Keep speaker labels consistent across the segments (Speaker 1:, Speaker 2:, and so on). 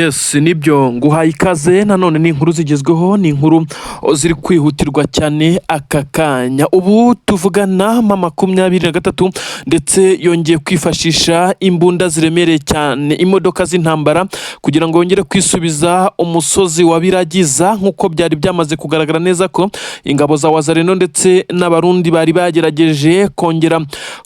Speaker 1: Yes, nibyo, nguhaye ikaze nanone. Ni inkuru zigezweho, ni inkuru ziri kwihutirwa cyane aka kanya. Ubu tuvugana M23 ndetse yongeye kwifashisha imbunda ziremereye cyane, imodoka z'intambara, kugira ngo yongere kwisubiza umusozi wa Biragiza, nk'uko byari byamaze kugaragara neza ko ingabo za Wazalendo ndetse n'Abarundi bari bagerageje kongera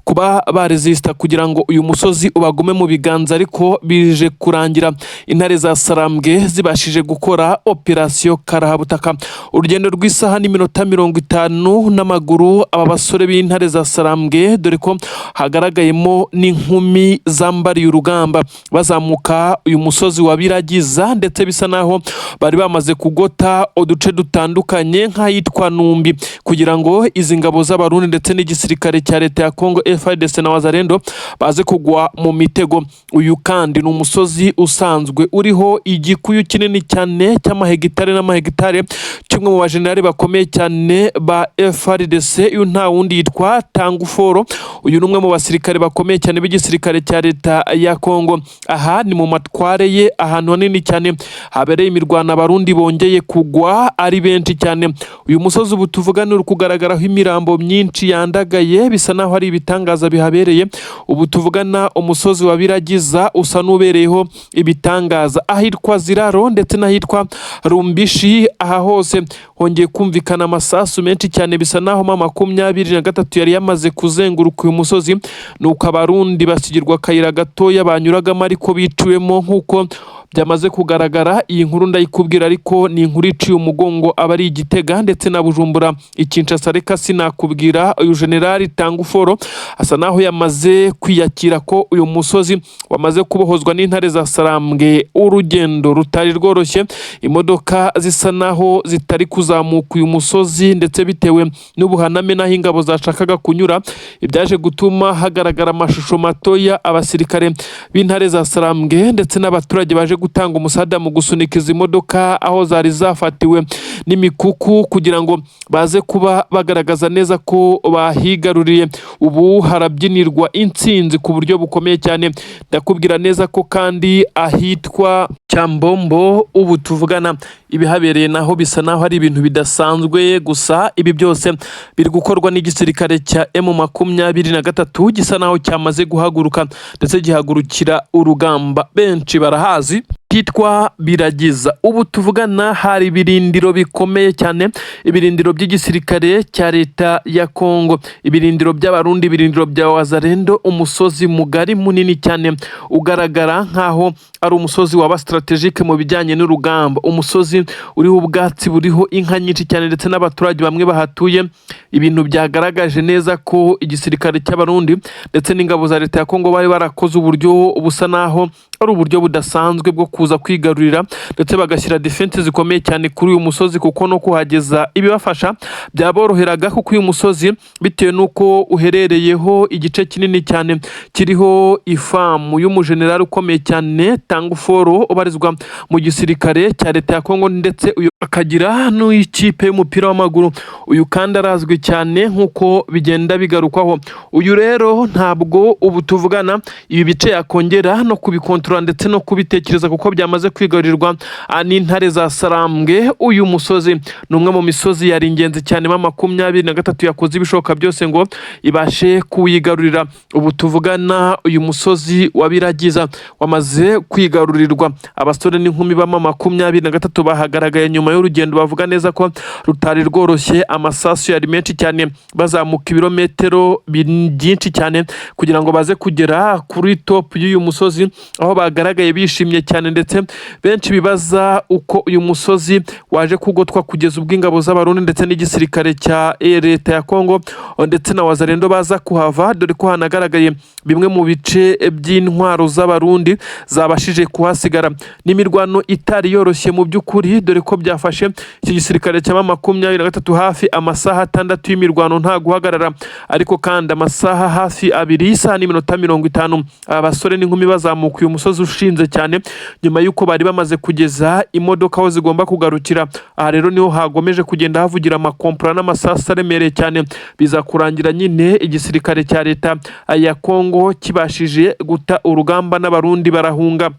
Speaker 1: kuba baresista kugira ngo uyu musozi ubagume mu biganza, ariko bije kurangira intare za Sarambwe zibashije gukora operasiyo karahabutaka. Urugendo rw'isaha n'iminota 50 n'amaguru, aba basore b'intare za Sarambwe, dore ko hagaragayemo n'inkumi zambariye urugamba, bazamuka uyu musozi wa Biragiza, ndetse bisa naho bari bamaze kugota uduce dutandukanye nk'ahitwa Numbi, kugira ngo izi ngabo z'Abarundi ndetse n'igisirikare cya leta ya Congo, FARDC na Wazalendo, baze kugwa mu mitego. Uyu kandi ni umusozi usanzwe uriho igikuyu kinini cyane cy'amahegitare n'amahegitare cy'umwe mu bajenerali bakomeye cyane ba FARDC. Uyu nta wundi, yitwa Tanguforo. Uyu ni umwe mu basirikare bakomeye cyane b'igisirikare cya leta ya Congo. Aha ni mu matware ye, ahantu hanini cyane habereye imirwano, Abarundi bongeye kugwa ari benshi cyane. Uyu musozi ubu tuvugana uri kugaragaraho imirambo myinshi yandagaye, bisa naho ari ibitangaza bihabereye. Ubu tuvugana umusozi wa Biragiza usa n'ubereyeho ibitangaza. Ahitwa Ziraro ndetse n'ahitwa Rumbishi, aha hose hongeye kumvikana amasasu menshi cyane, bisa naho M23 yari yamaze kuzenguruka uyu musozi, nuko Abarundi basigirwa akayira gatoya banyuragamo ariko biciwemo, nk'uko byamaze kugaragara. Iyi nkuru ndayikubwira, ariko ni inkuru iciye umugongo abari i Gitega ndetse na Bujumbura, i Kinshasa reka sinakubwira. Uyu generali Tanguforo asa naho yamaze kwiyakira ko uyu musozi wamaze kubohozwa n'intare za Sarambwe. Urugendo rutari rworoshye, imodoka zisa naho zitari kuzamuka uyu musozi, ndetse bitewe n'ubuhaname n'aho ingabo zashakaga kunyura, ibyaje gutuma hagaragara amashusho matoya abasirikare b'intare za Sarambwe ndetse n'abaturage baje gutanga umusada mu gusunika izi modoka aho zari zafatiwe n'imikuku, kugira ngo baze kuba bagaragaza neza ko bahigaruriye. Ubu harabyinirwa intsinzi ku buryo bukomeye cyane. Ndakubwira neza ko kandi ahitwa Cyambombo ubu tuvugana ibihabereye naho bisa naho ari ibintu bidasanzwe. Gusa ibi byose biri gukorwa n'igisirikare cya M23 gisa naho cyamaze guhaguruka, ndetse gihagurukira urugamba. Benshi barahazi hitwa Biragiza. Ubu tuvugana hari ibirindiro bikomeye cyane, ibirindiro by'igisirikare cya leta ya Kongo, ibirindiro by'Abarundi, ibirindiro bya Wazalendo. Umusozi mugari munini cyane ugaragara nk'aho ari umusozi waba stratégique mu bijyanye n'urugamba, umusozi uriho ubwatsi, buriho inka nyinshi cyane ndetse n'abaturage bamwe bahatuye. Ibintu byagaragaje neza ko igisirikare cy'Abarundi ndetse n'ingabo za leta ya Kongo bari barakoze uburyo busa naho ari uburyo budasanzwe bwo kuza kwigarurira, ndetse bagashyira défense zikomeye cyane kuri uyu musozi, kuko no kuhageza ibibafasha byaboroheraga, kuko uyu musozi, bitewe n'uko uherereyeho igice kinini cyane kiriho ifamu y'umujenerali ukomeye cyane Tanguforo ubarizwa mu gisirikare cya leta ya Kongo, ndetse uyu akagira n'ikipe y'umupira w'amaguru. Uyu kandi arazwi cyane nk'uko bigenda bigarukwaho. Uyu rero ntabwo ubu tuvugana ibi bice yakongera no kubikontorora ndetse no kubitekereza, kuko byamaze kwigarurirwa n'intare za Sarambwe. Uyu musozi ni umwe mu misozi yari ingenzi cyane, M23 yakoze ibishoboka byose ngo ibashe kuwigarurira. Ubu tuvugana uyu musozi wa Biragiza wamaze kwigarurirwa. Abasore n'inkumi ba M23 bahagaragaye nyuma y'urugendo bavuga neza ko rutari rworoshye. Amasasu yari menshi cyane, bazamuka ibirometero byinshi cyane kugira ngo baze kugera kuri top y'uyu musozi, aho bagaragaye bishimye cyane, ndetse benshi bibaza uko uyu musozi waje kugotwa kugeza ubwo ingabo z'Abarundi ndetse n'igisirikare cya leta ya Kongo ndetse na Wazalendo baza kuhava, dore ko hanagaragaye bimwe mu bice by'intwaro z'Abarundi zabashije kuhasigara. N'imirwano itari yoroshye mu by'ukuri, dore ko byafashe iki gisirikare cya M23 hafi amasaha 6 y'imirwano nta guhagarara, ariko kandi amasaha hafi 2 y'isaha n'iminota 50 aba basore n'inkumi bazamuka uyu musozi ushinze cyane, nyuma y'uko bari bamaze kugeza imodoka aho zigomba kugarukira. Aha rero niho hagomeje kugenda havugira amakompora n'amasasu aremereye cyane, biza kurangira nyine igisirikare cya leta ya Kongo kibashije guta urugamba n'Abarundi barahunga.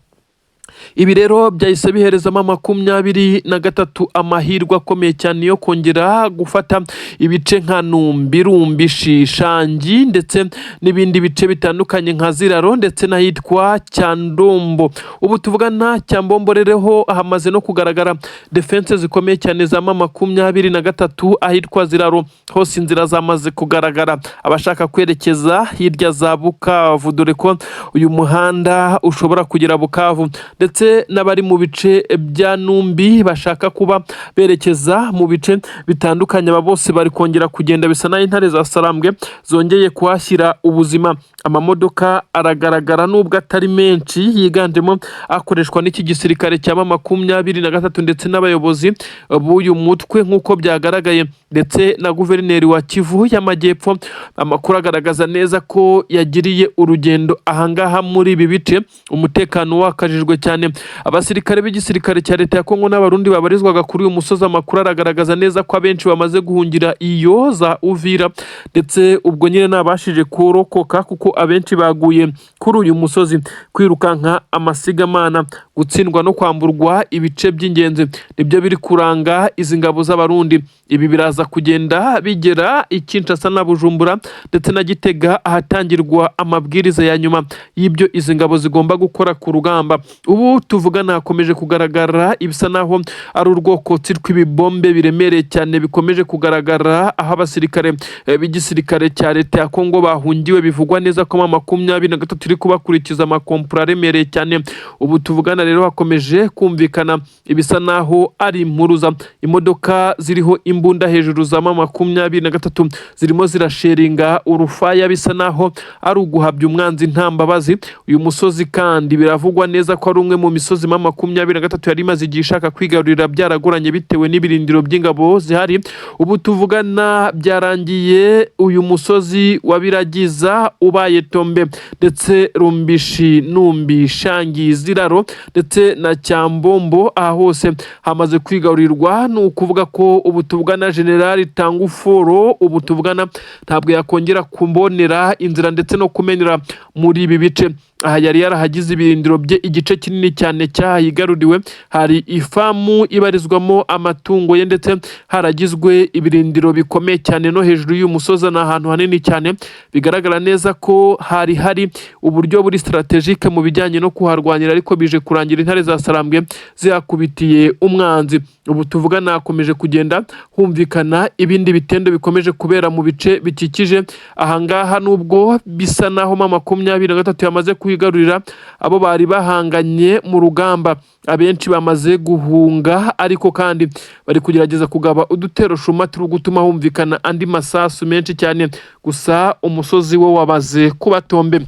Speaker 1: Ibi rero byahise biherezamo 23 amahirwe akomeye cyane yo kongera gufata ibice nka Numbi, Rumbishi, Shangi ndetse n'ibindi bice bitandukanye nka Ziraro ndetse n'ahitwa Cyandombo. Ubu tuvugana Cyambombo rero hamaze no kugaragara défense zikomeye cyane za 23 ahitwa Ziraro, hose inzira zamaze kugaragara. Abashaka kwerekeza hirya za Bukavu, dore ko uyu muhanda ushobora kugera Bukavu, ndetse n'abari mu bice bya Numbi bashaka kuba berekeza mu bice bitandukanye, aba bose bari kongera kugenda, bisa naho intare za Sarambwe zongeye kuhashyira ubuzima. Amamodoka aragaragara nubwo atari menshi, yiganjemo akoreshwa n'iki gisirikare cya 23 ndetse n'abayobozi b'uyu mutwe nk'uko byagaragaye, ndetse na guverineri wa Kivu y'Amajyepfo. Amakuru agaragaza neza ko yagiriye urugendo ahangaha muri ibi bice, umutekano wakajijwe cyane. Abasirikare b'igisirikare cya leta ya Kongo n'Abarundi babarizwaga kuri uyu musozi, amakuru aragaragaza neza ko abenshi bamaze guhungira iyo za Uvira, ndetse ubwo nyine nabashije kurokoka kuko abenshi baguye kuri uyu musozi. Kwirukanka amasigamana, gutsindwa no kwamburwa ibice by'ingenzi nibyo biri kuranga izi ngabo z'Abarundi. Ibi biraza kugenda bigera i Kinshasa na Bujumbura ndetse na Gitega, ahatangirwa amabwiriza ya nyuma y'ibyo izi ngabo zigomba gukora ku rugamba. Ubu tuvugana hakomeje kugaragara ibisa naho ari urwokotsi rw'ibibombe biremereye cyane bikomeje kugaragara aho abasirikare b'igisirikare cya leta ya Kongo bahungiwe. Bivugwa neza ko 23 iri kubakurikiza amakompura aremereye cyane. Ubu tuvugana rero hakomeje kumvikana ibisa naho ari impuruza, imodoka ziriho imbunda hejuru za 23 zirimo zirasheringa urufaya, bisa naho ari uguhabya umwanzi nta mbabazi. Uyu musozi kandi biravugwa neza ko ari umwe mu misozi 23 yari imaze igihe ishaka kwigarurira, byaragoranye bitewe n'ibirindiro by'ingabo zihari. Ubu tuvugana byarangiye uyu musozi wa Biragiza ubaye tombe, ndetse Rumbishi, Numbi, Shangi, Ziraro ndetse na Cyambombo, aha hose hamaze kwigarurirwa. Ni ukuvuga ko ubu tuvugana Generali Tanguforo ubu tuvugana ntabwo yakongera kumbonera inzira ndetse no kumenera muri ibi bice. Aha yari yarahagize ibirindiro bye, igice kinini cyane cyahigaruriwe, hari ifamu ibarizwamo amatungo ye ndetse haragizwe ibirindiro bikomeye cyane. No hejuru y'uyu musozi ni ahantu hanini cyane, bigaragara neza ko hari hari uburyo buri stratégique mu bijyanye no kuharwanira, ariko bije kurangira intare za Sarambwe zihakubitiye umwanzi. Ubu tuvugana hakomeje kugenda humvikana ibindi bitendo bikomeje kubera mu bice bikikije ahangaha, nubwo bisa naho 23 yamaze kuhigarurira, abo bari bahanganye mu rugamba abenshi bamaze guhunga, ariko kandi bari kugerageza kugaba udutero shuma turi gutuma humvikana andi masasu menshi cyane. Gusa umusozi wo wamaze kuba tombe.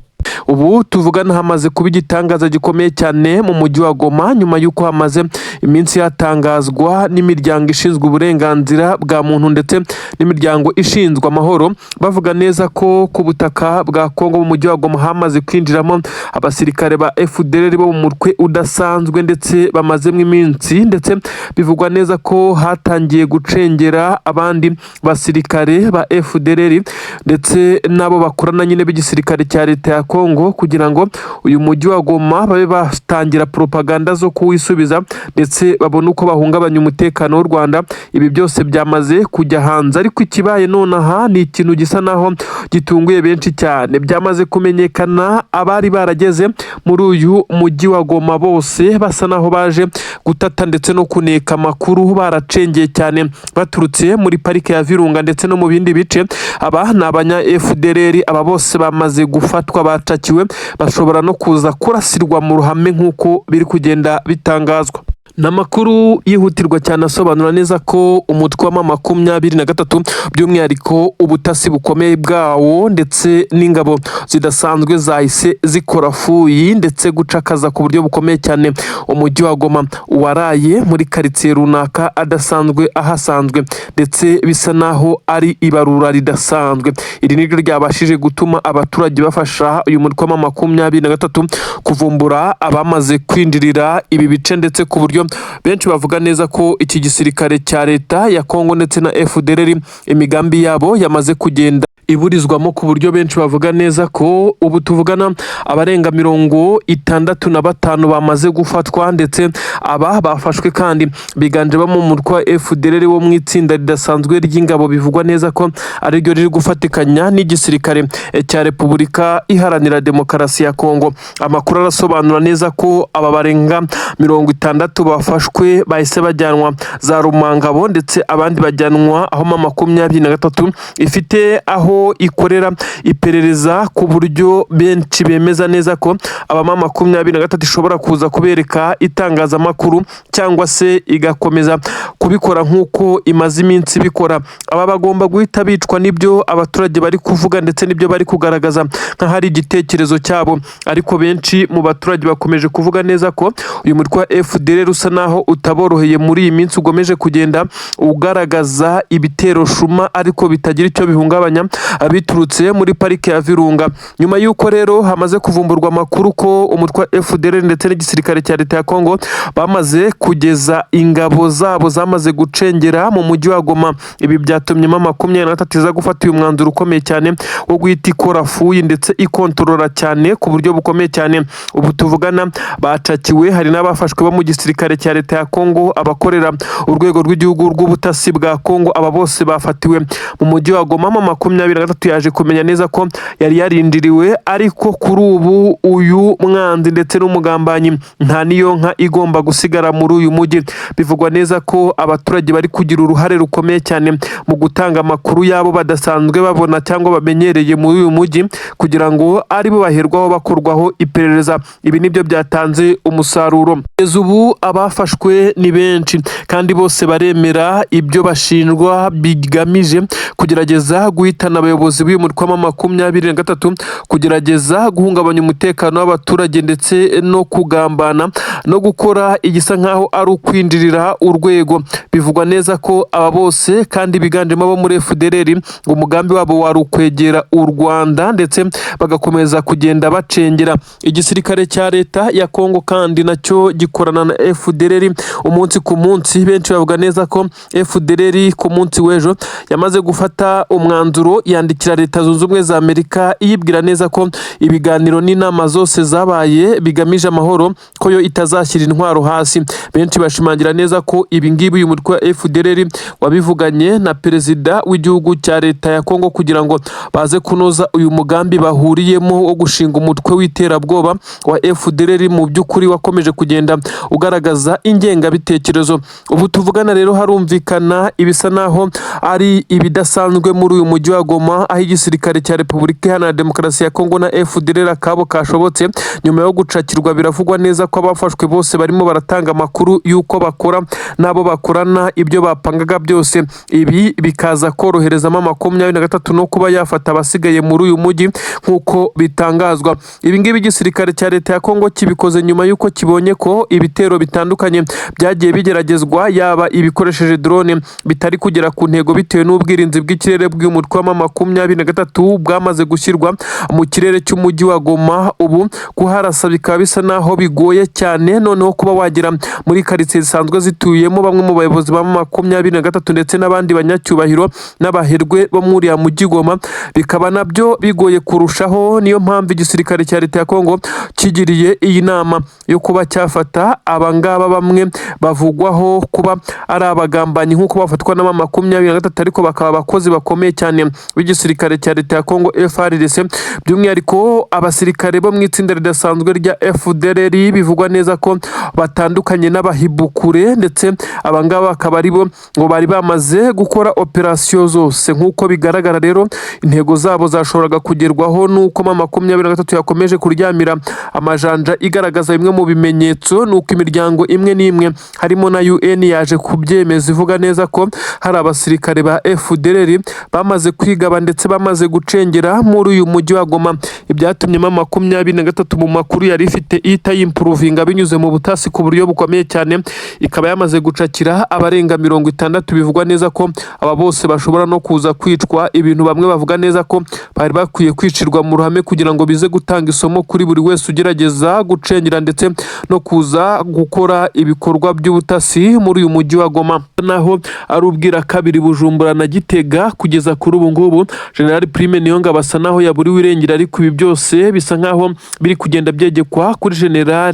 Speaker 1: Ubu tuvugana hamaze kuba igitangaza gikomeye cyane mu mujyi wa Goma, nyuma y'uko hamaze iminsi hatangazwa n'imiryango ishinzwe uburenganzira bwa muntu ndetse n'imiryango ishinzwe amahoro, bavuga neza ko ku butaka bwa Kongo mu mujyi wa Goma hamaze kwinjiramo abasirikare ba FDLR bo mu mutwe udasanzwe, ndetse bamazemo iminsi, ndetse bivugwa neza ko hatangiye gucengera abandi basirikare ba FDLR ndetse n'abo bakorana nyine b'igisirikare cya leta ya Kongo, kugira ngo uyu mujyi wa Goma babe batangira propaganda zo kuwisubiza ndetse babone uko bahungabanya umutekano w'u Rwanda. Ibi byose byamaze kujya hanze, ariko ikibaye nonaha ni ikintu gisa naho gitunguye benshi cyane. Byamaze kumenyekana, abari barageze muri uyu mujyi wa Goma bose basa naho baje gutata ndetse no kuneka amakuru, baracengeye cyane baturutse muri parike ya Virunga ndetse no mu bindi bice. Aba ni abanya FDLR, aba bose bamaze gufatwa, bacakiwe, bashobora no kuza kurasirwa mu ruhame nk'uko biri kugenda bitangazwa. Ni amakuru yihutirwa cyane asobanura neza ko umutwe wa 23, by'umwihariko ubutasi bukomeye bwawo ndetse n'ingabo zidasanzwe, zahise zikora fouille ndetse gucakaza ku buryo bukomeye cyane umujyi wa Goma, uwaraye muri karitsiye runaka adasanzwe ahasanzwe, ndetse bisa naho ari ibarura ridasanzwe. Iri niryo ryabashije gutuma abaturage bafasha uyu mutwe wa 23 kuvumbura abamaze kwinjirira ibi bice, ndetse ku buryo benshi bavuga neza ko iki gisirikare cya leta ya Kongo ndetse na FDLR imigambi yabo yamaze kugenda Iburizwamo ku buryo benshi bavuga neza ko ubu tuvugana abarenga 65 bamaze gufatwa, ndetse aba bafashwe kandi biganjemo mu mutwe wa FDLR wo mu itsinda ridasanzwe ry'ingabo, bivugwa neza ko ariryo riri gufatikanya n'igisirikare cya Repubulika Iharanira Demokarasi ya Kongo. Amakuru arasobanura neza ko aba barenga 60 bafashwe bahise bajyanwa za Rumangabo, ndetse abandi bajyanwa aho M23 ifite aho ikorera iperereza, ku buryo benshi bemeza neza ko aba M23 ishobora kuza kubereka itangazamakuru cyangwa se igakomeza kubikora nk'uko imaze iminsi ibikora. Aba bagomba guhita bicwa, n'ibyo abaturage bari kuvuga ndetse n'ibyo bari kugaragaza nk'ahari igitekerezo cyabo. Ariko benshi mu baturage bakomeje kuvuga neza ko uyu mutwe wa FDLR usa naho utaboroheye muri iyi minsi, ugomeje kugenda ugaragaza ibitero shuma ariko bitagira icyo bihungabanya biturutse muri parike ya Virunga. Nyuma y'uko rero hamaze kuvumburwa amakuru ko umutwe wa FDLR ndetse n'igisirikare cya leta ya Kongo bamaze kugeza ingabo zabo zamaze gucengera mu mujyi wa Goma, ibi byatumye M23 iza gufata uyu mwanzuro ukomeye cyane wo guhita ikora fouille ndetse ikontorora cyane ku buryo bukomeye cyane. Ubu tuvugana bacakiwe, hari n'abafashwe bo mu gisirikare cya leta ya Kongo, abakorera urwego rw'igihugu rw'ubutasi bwa Kongo. Aba bose bafatiwe mu mujyi wa Goma. M23 yaje kumenya neza ko yari yarindiriwe, ariko kuri ubu uyu mwanzi ndetse n'umugambanyi nta niyo nka igomba gusigara muri uyu mujyi. Bivugwa neza ko abaturage bari kugira uruhare rukomeye cyane mu gutanga amakuru yabo badasanzwe babona cyangwa bamenyereye muri uyu mujyi, kugira ngo aribo baherwaho bakorwaho iperereza. Ibi nibyo byatanze umusaruro. Kugeza ubu abafashwe ni benshi kandi bose baremera ibyo bashinjwa bigamije kugerageza guhitana abayobozi b'uyu mutwe wa M23, kugerageza guhungabanya umutekano w'abaturage, ndetse no kugambana no gukora igisa nk'aho ari ukwinjirira urwego. Bivugwa neza ko aba bose kandi biganjemo abo muri FDLR, ngo umugambi wabo wari ukwegera u Rwanda ndetse bagakomeza kugenda bacengera igisirikare cya leta ya Kongo, kandi nacyo gikorana na FDLR umunsi ku munsi. Benshi bavuga neza ko FDLR ku munsi w'ejo yamaze gufata umwanzuro, yandikira Leta Zunze Ubumwe za Amerika iyibwira neza ko ibiganiro n'inama zose zabaye bigamije amahoro, ko yo itazashyira intwaro hasi. Benshi bashimangira neza ko ibi ngibi uyu mutwe wa FDLR wabivuganye na perezida w'igihugu cya leta ya Kongo kugira ngo baze kunoza uyu mugambi bahuriyemo wo gushinga umutwe w'iterabwoba wa FDLR, mu by'ukuri wakomeje kugenda ugaragaza ingengabitekerezo. Ubu tuvugana rero harumvikana ibisa naho ari ibidasanzwe muri uyu mujyi wa Goma, aho igisirikare cya Repubulika Iharanira Demokarasi ya Kongo na FDLR akabo kashobotse nyuma yo gucakirwa. Biravugwa neza ko abafashwe bose barimo baratanga amakuru y'uko bakora n'abo bakorana, ibyo bapangaga byose. Ibi bikaza koroherezamo M23 no kuba yafata abasigaye muri uyu mujyi nk'uko bitangazwa. Ibi ngibi igisirikare cya leta ya Kongo kibikoze nyuma y'uko kibonye ko ibitero bitandukanye byagiye bigeragezwa, yaba ibikoresheje drone, bitari kugera ku ntego bitewe n'ubwirinzi bw'ikirere bw'umutwe wa M23 bwamaze gushyirwa mu kirere cy'umujyi wa Goma. Ubu kuharasa bikaba bisa naho bigoye cyane, noneho kuba wagera muri karitsiye zisanzwe zituyemo bamwe mu bayobozi ba M23 ndetse n'abandi banyacyubahiro n'abaherwe bo muri uriya mujyi Goma bikaba nabyo bigoye kurushaho. Niyo mpamvu igisirikare cya leta ya Kongo kigiriye iyi nama yo kuba cyafata abangaba bamwe bavugwaho kuba ari abagambanyi nk'uko bafatwa na M23, ariko bakaba abakozi bakomeye cyane b'igisirikare cya leta ya Kongo FARDC, by'umwihariko abasirikare bo mu itsinda ridasanzwe rya FDLR, bivugwa neza ko batandukanye n'abahibukure, ndetse abangaba bakaba ari bo ngo bari bamaze gukora operasiyo zose. Nk'uko bigaragara rero, intego zabo zashoboraga kugerwaho n'uko M23 yakomeje kuryamira amajanja, igaragaza bimwe mu bimenyetso n'uko imiryango imwe n'imwe harimo na UN yaje kubyemeza, ivuga neza ko hari abasirikare ba FDLR bamaze kwigaba ndetse bamaze gucengera muri uyu mujyi wa Goma, ibyatumye M23 mu makuru yari ifite ihita yimpuruvinga binyuze mu butasi ku buryo bukomeye cyane, ikaba yamaze gucakira abarenga 60. Bivugwa neza ko aba bose bashobora no kuza kwicwa, ibintu bamwe bavuga neza ko bari bakwiye kwicirwa mu ruhame kugira ngo bize gutanga isomo kuri buri wese ugerageza gucengera ndetse no kuza gukora ibikorwa by'ubutasi muri uyu mujyi wa Goma. Naho ari ubwira kabiri Bujumbura na Gitega kugeza kuri ubu ngubu. ngubu General Prime Niyongabo asa naho yaburiwe irengero, ariko ibi byose bisa nkaho biri kugenda byegekwa kuri General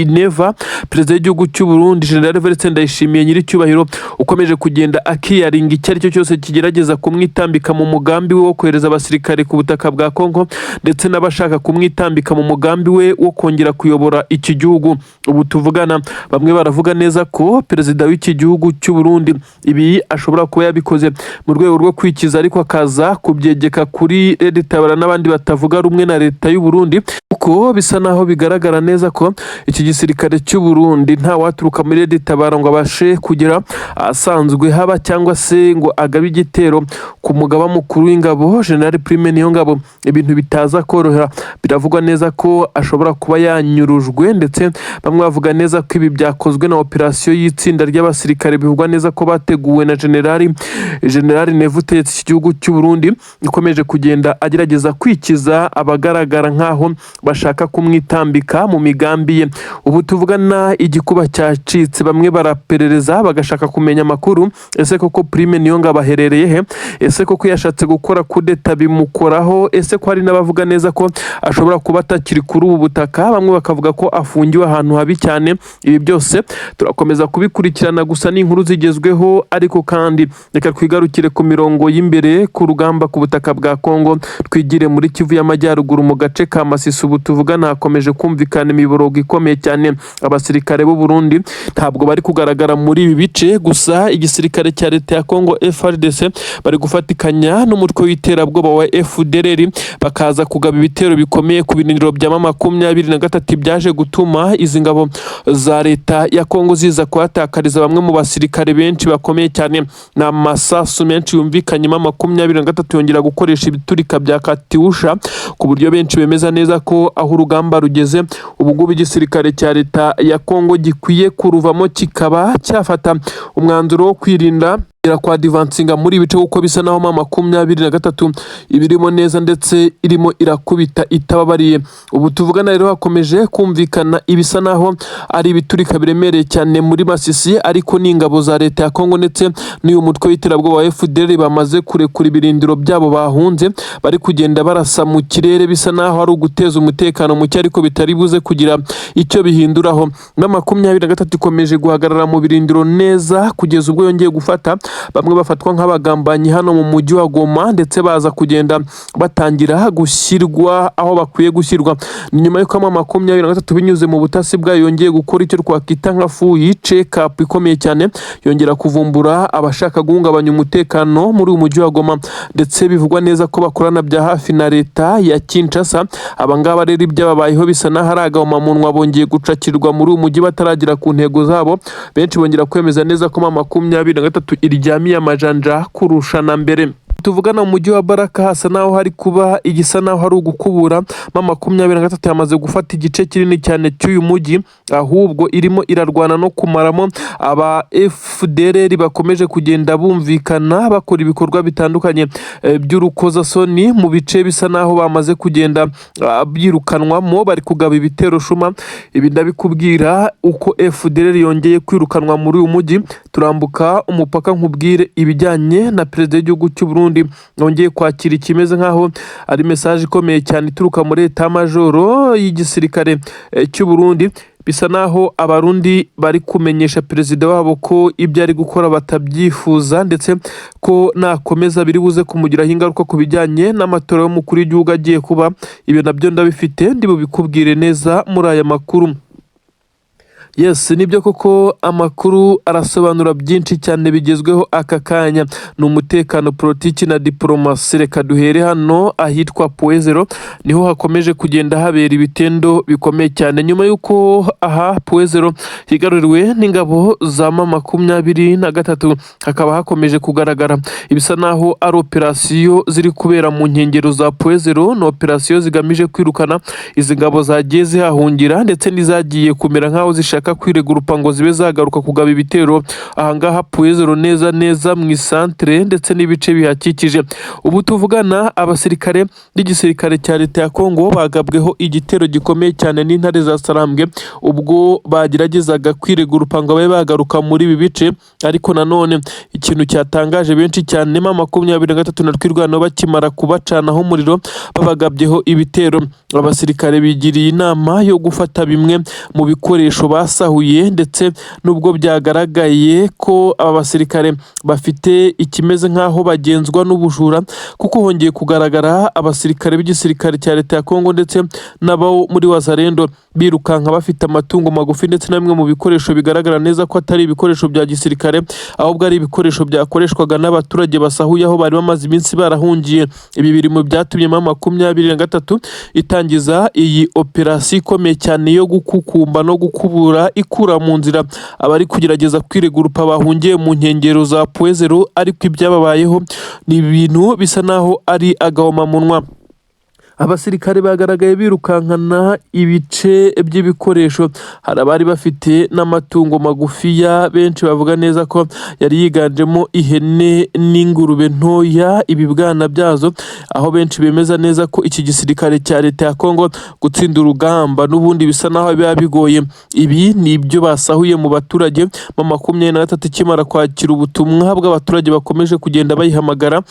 Speaker 1: Neva, perezida w'igihugu cy'u Burundi, General Evariste Ndayishimiye nyiricyubahiro, ukomeje kugenda akiyaringa icyo ari cyo cyose kigerageza kumwitambika mu mugambi we wo kohereza abasirikare ku butaka bwa Kongo, ndetse n'abashaka kumwitambika mu mugambi we wo kongera kuyobora iki gihugu. Ubu tuvugana, bamwe baravuga neza ko perezida w'iki gihugu cy'u Burundi ibi ashobora kuba yabikoze mu rwego rwo kwikiza, ariko akaza kubyegeka kuri Red Tabara n'abandi batavuga rumwe na leta y'u Burundi, kuko bisa naho bigaragara neza ko iki gisirikare cy'u Burundi nta waturuka muri Red Tabara ngo abashe kugera asanzwe haba, cyangwa se ngo agabe igitero ku mugaba mukuru w'ingabo General Prime Niyongabo, ibintu bitaza korohera. Biravugwa neza ko ashobora kuba yanyurujwe, ndetse bamwe bavuga neza ko ibi byakozwe na operasiyo y'itsinda ry'abasirikare bivugwa neza ko bateguwe na General Neva utegetse iki gihugu cy'u Burundi, ukomeje kugenda agerageza kwikiza abagaragara nk'aho bashaka kumwitambika mu migambi ye. Ubu tuvugana igikuba cyacitse, bamwe baraperereza bagashaka kumenya amakuru: ese koko Prime Niyongabo aherereye he? Ese koko yashatse gukora kudeta bimukoraho? Ese ko hari n'abavuga neza ko ashobora kuba atakiri kuri ubu butaka, bamwe bakavuga ko afungiwe ahantu habi cyane? Ibi byose turakomeza kubikurikirana, gusa ni inkuru zigezweho. Ariko kandi reka twigarukire ku mirongo y'imbere ku rugamba ku butaka bwa Kongo, twigire muri Kivu y'Amajyaruguru mu gace ka Masisi. Ubu tuvugana hakomeje kumvikana imiborogo ikomeye cyane. Abasirikare b'u Burundi ntabwo bari kugaragara muri ibi bice, gusa igisirikare cya leta ya Kongo FARDC bari gufatikanya n'umutwe w'iterabwoba wa FDLR, bakaza kugaba ibitero bikomeye ku birindiro bya M23, byaje gutuma izi ngabo za leta ya Kongo ziza kuhatakariza bamwe mu basirikare benshi bakomeye cyane. Ni amasasu menshi yumvikanyemo, M23 yongera gukoresha ibiturika bya Katyusha, ku buryo benshi bemeza neza ko aho urugamba rugeze ubu ngubu igisirikare cya leta ya Kongo gikwiye kuruvamo, kikaba cyafata umwanzuro wo kwirinda kwa advancinga muri ibi bice, kuko bisa naho M23 ibirimo neza, ndetse irimo irakubita itababariye. Ubu tuvugana rero hakomeje kumvikana ibisa naho ari ibiturika biremereye cyane muri Masisi, ariko ni ingabo za leta ya Kongo ndetse n'uyu mutwe w'iterabwoba wa FDLR bamaze kurekura ibirindiro byabo bahunze, bari kugenda barasa mu kirere, bisa naho ari uguteza umutekano muke, ariko bitari buze kugira icyo bihinduraho. M23 ikomeje guhagarara mu birindiro neza kugeza ubwo yongeye gufata bamwe bafatwa nk'abagambanyi hano mu mujyi wa Goma, ndetse baza kugenda batangira gushyirwa aho bakwiye gushyirwa. Ni nyuma y'uko M23 binyuze mu butasi bwayo yongeye gukora icyo twakwita nka full check up ikomeye cyane, yongera kuvumbura abashaka guhungabanya umutekano muri uyu mujyi wa Goma, ndetse bivugwa neza ko bakorana bya hafi na leta ya Kinshasa. Abangaba rero ibyababayeho bisa n'aho ari agahomamunwa, bongeye gucakirwa muri uyu mujyi bataragera ku ntego zabo. Benshi bongera kwemeza neza ko M23 iryamiye amajanja kurusha na mbere. Tuvugana mu mujyi wa Baraka hasa naho hari kuba igisa naho hari ugukubura. M23 yamaze gufata igice kinini cyane cy'uyu mujyi, ahubwo irimo irarwana no kumaramo aba FDLR bakomeje kugenda bumvikana bakora ibikorwa bitandukanye by'urukozasoni mu bice bisa naho bamaze kugenda byirukanwamo, bari kugaba ibitero shuma. Ibi ndabikubwira uko FDLR yongeye kwirukanwa muri uyu mujyi. Turambuka umupaka nkubwire ibijyanye na perezida w'igihugu cy'u Burundi wongeye kwakira ikimeze nk'aho ari message ikomeye cyane ituruka muri état-major y'igisirikare cy'u Burundi. Bisa naho Abarundi bari kumenyesha perezida wabo ko ibyo ari gukora batabyifuza, ndetse ko nakomeza biri buze kumugiraho ingaruka ku bijyanye n'amatora y'umukuru w'igihugu agiye kuba. Ibyo nabyo ndabifite, ndi bubikubwire neza muri aya makuru. Yes, nibyo koko, amakuru arasobanura byinshi cyane bigezweho aka kanya. Ni umutekano, politiki na diporomasi. Reka duhere hano ahitwa Point Zéro, niho hakomeje kugenda habera ibitendo bikomeye cyane nyuma y'uko aha Point Zéro higaruriwe n'ingabo za M23, hakaba hakomeje kugaragara ibisa naho ari operasiyo ziri kubera mu nkengero za Point Zéro. Ni operasiyo zigamije kwirukana izi ngabo zagiye zihahungira, ndetse n'izagiye kumera nk'aho zishaka zidashaka kwiregurupa ngo zibe zagaruka kugaba ibitero ahangaha Point Zéro neza neza mu isantere ndetse n'ibice bihakikije. Ubu tuvugana, abasirikare b'igisirikare cya leta ya Kongo bagabweho igitero gikomeye cyane n'intare za Sarambwe ubwo bageragezaga kwiregurupa ngo babe bagaruka muri ibi bice. Ariko nanone ikintu cyatangaje benshi cyane, M23 na Twirwaneho bakimara kubacanaho umuriro, babagabyeho ibitero, abasirikare bigiriye inama yo gufata bimwe mu bikoresho basahuye. Ndetse nubwo byagaragaye ko aba basirikare bafite ikimeze nk'aho bagenzwa n'ubujura, kuko hongeye kugaragara abasirikare b'igisirikare cya leta ya Kongo ndetse n'abo muri Wazalendo birukanka bafite amatungo magufi ndetse na bimwe mu bikoresho bigaragara neza ko atari ibikoresho bya gisirikare, ahubwo ari ibikoresho byakoreshwaga n'abaturage basahuye aho bari bamaze iminsi barahungiye. Ibi biri mu byatumye M23 itangiza iyi operasiyo ikomeye cyane yo gukukumba no gukubura, ikura mu nzira abari kugerageza kwiregurupa bahungiye mu nkengero za Point Zéro. Ariko ibyababayeho ni ibintu bisa naho ari agahomamunwa. Abasirikare bagaragaye birukankana ibice by'ibikoresho, hari abari bafite n'amatungo magufiya, benshi bavuga neza ko yari yiganjemo ihene n'ingurube ntoya, ibibwana byazo, aho benshi bemeza neza ko iki gisirikare cya leta ya Kongo gutsinda urugamba n'ubundi bisa naho biba bigoye. Ibi ni ibyo basahuye mu baturage. M23 ikimara kwakira ubutumwa bw'abaturage bakomeje kugenda bayihamagara,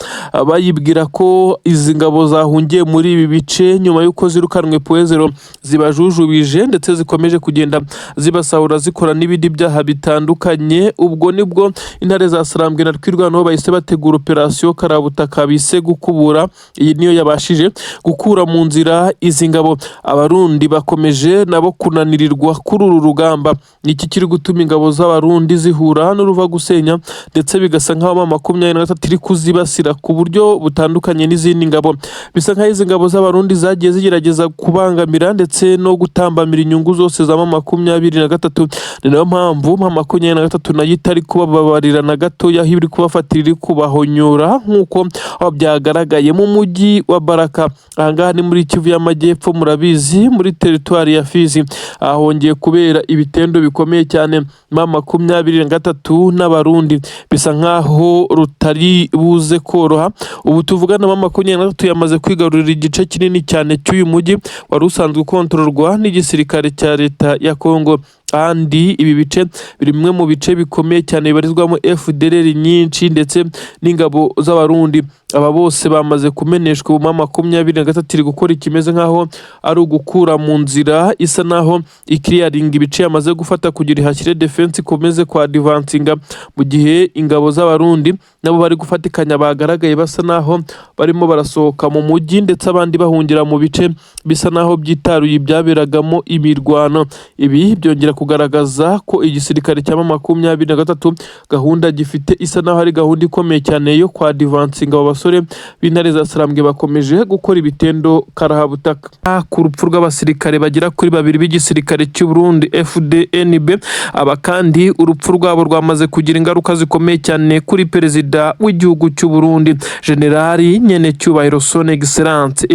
Speaker 1: bayibwira ko izi ngabo zahungiye muri ibi bice nyuma y'uko zirukanwe Point Zéro zibajujubije, ndetse zikomeje kugenda zibasahura, zikora n'ibindi byaha bitandukanye. Ubwo nibwo intare za Sarambwe na Twirwaneho bahise bategura operasiyo karabutaka bise gukubura. Iyi niyo yabashije gukura mu nzira izi ngabo. Abarundi bakomeje nabo kunanirirwa kuri uru rugamba. Iki kiri gutuma ingabo z'Abarundi zihura n'uruva gusenya, ndetse bigasa nk'aho M23 iri kuzibasira ku buryo butandukanye n'izindi ngabo. Bisa nk'aho izi ngabo z'Abarundi zagiye zigerageza kubangamira ndetse no gutambamira inyungu zose za M23. Ni nayo mpamvu M23 nayo itari kubababarira na gatoya, aho iri kubafatira, iri kubahonyora, nk'uko byagaragaye mu mujyi wa Baraka. Ahangaha ni muri Kivu y'Amajyepfo, murabizi, muri teritwari ya Fizi, hongeye kubera ibitendo bikomeye cyane. M23 n'Abarundi bisa nk'aho rutari buze koroha. Ubu tuvugana, M23 yamaze kwigarurira igice kinini cyane cy'uyu mujyi wari usanzwe ukontororwa n'igisirikare cya leta ya Kongo. Kandi ibi bice biri bimwe mu bice bikomeye cyane bibarizwamo FDLR nyinshi ndetse n'ingabo z'Abarundi. Aba bose bamaze kumeneshwa. Ubu M23 iri gukora ikimeze nk'aho ari ugukura mu nzira, isa naho ikiriyaringa ibice yamaze gufata kugira ihashyire defense, ikomeze kwa advancinga, mu gihe ingabo z'Abarundi nabo bari gufatikanya bagaragaye basa naho barimo barasohoka mu mujyi, ndetse abandi bahungira mu bice bisa naho byitaruye ibyaberagamo imirwano. Ibi byongera kugaragaza ko igisirikare cya M23 gahunda gifite isa naho ari gahunda ikomeye cyane yo kwa advancinga. Abo basore b'intare za Sarambwe bakomeje gukora ibitendo karahabutaka. Ku rupfu rw'abasirikare bagera kuri babiri b'igisirikare cy'u Burundi FDNB, aba kandi urupfu rwabo rwamaze kugira ingaruka zikomeye cyane kuri perezida w'igihugu cy'u Burundi, Generali Nyenecyubahiro, Son Excellence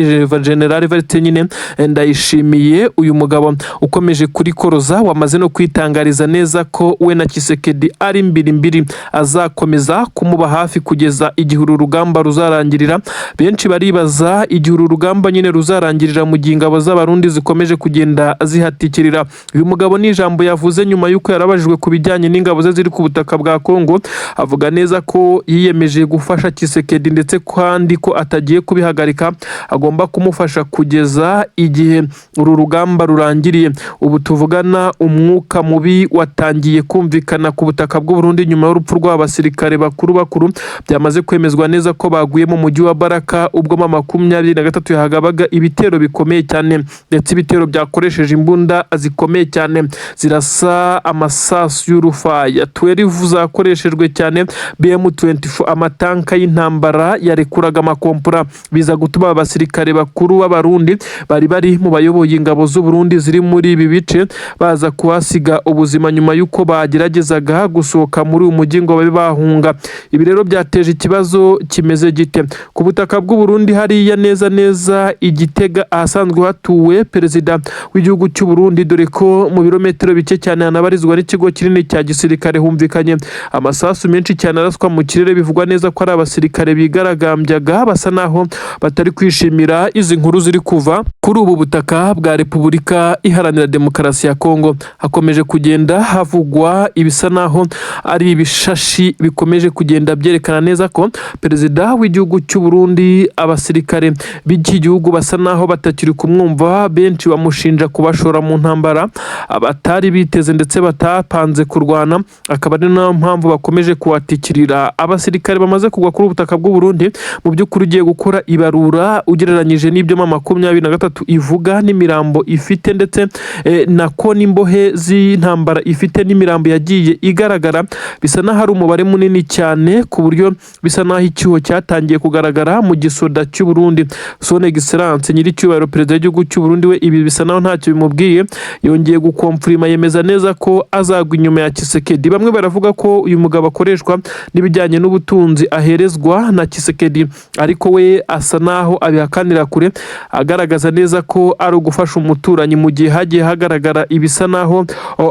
Speaker 1: General Evariste nyine Ndayishimiye. Uyu mugabo ukomeje kurikoroza, wamaze no kwitangariza neza ko we na Tshisekedi ari mbiri mbiri, azakomeza kumuba hafi kugeza igihe uru rugamba ruzarangirira. Benshi baribaza igihe uru rugamba nyine ruzarangirira mu gihe ingabo z'Abarundi zikomeje kugenda zihatikirira. Uyu mugabo ni ijambo yavuze nyuma y'uko yarabajijwe ku bijyanye n'ingabo ze ziri ku butaka bwa Kongo, avuga neza ko yiyemeje gufasha Tshisekedi, ndetse kandi ko atagiye kubihagarika, agomba kumufasha kugeza igihe uru rugamba rurangiriye. Ubu tuvugana, umwuka mubi watangiye kumvikana ku butaka bw'u Burundi nyuma y'urupfu rw'abasirikare bakuru bakuru byamaze kwemezwa neza ko baguye mu mujyi wa Baraka, ubwo M23 yahagabaga ibitero bikomeye cyane, ndetse ibitero byakoresheje imbunda zikomeye cyane zirasa amasasu y'urufaya, 12 zakoreshejwe cyane, BM24, amatanka y'intambara yarekuraga amakompora, biza gutuma abasirikare bakuru b'Abarundi bari bari mu bayoboye ingabo z'u Burundi ziri muri ibi bice baza kuhasiga ubuzima nyuma y'uko bageragezaga gusohoka muri uyu mujyi ngo babe bahunga. Ibi rero byateje ikibazo kimeze. gite? Ku butaka bw'u Burundi hariya neza neza i Gitega, ahasanzwe hatuwe perezida w'igihugu cy'u Burundi, dore ko mu birometero bike cyane hanabarizwa n'ikigo kinini cya gisirikare, humvikanye amasasu menshi cyane araswa mu kirere. Bivugwa neza ko ari abasirikare bigaragambyaga, basa naho batari kwishimira izi nkuru ziri kuva kuri ubu butaka bwa Repubulika Iharanira Demokarasi ya Kongo. Hakomeje kugenda havugwa ibisa naho ari ibishashi bikomeje kugenda byerekana neza ko perezida w'igihugu cy'u Burundi, abasirikare b'iki gihugu basa naho batakiri kumwumva. Benshi bamushinja kubashora mu ntambara batari biteze ndetse batapanze kurwana, akaba ari nayo mpamvu bakomeje kuhatikirira. Abasirikare bamaze kugwa kuri ubutaka bw'u Burundi, mu by'ukuri ugiye gukora ibarura ugereranyije n'ibyo M23 ivuga n'imirambo ifite, ndetse nako n'imbohe z'intambara ifite n'imirambo yagiye igaragara, bisa n'aho ari umubare munini cyane, ku buryo bisa n'aho icyuho cyatangiye kugaragara mu gisoda cy'u Burundi. Son Excellence nyiricyubahiro perezida w'igihugu cy'u Burundi we, ibi bisa naho ntacyo bimubwiye. Yongeye gukomfirima, yemeza neza ko azagwa inyuma ya Tshisekedi. Bamwe baravuga ko uyu mugabo akoreshwa n'ibijyanye n'ubutunzi aherezwa na Tshisekedi, ariko we asa naho abihakanira kure, agaragaza neza ko ari ugufasha umuturanyi, mu gihe hagiye hagaragara ibisa naho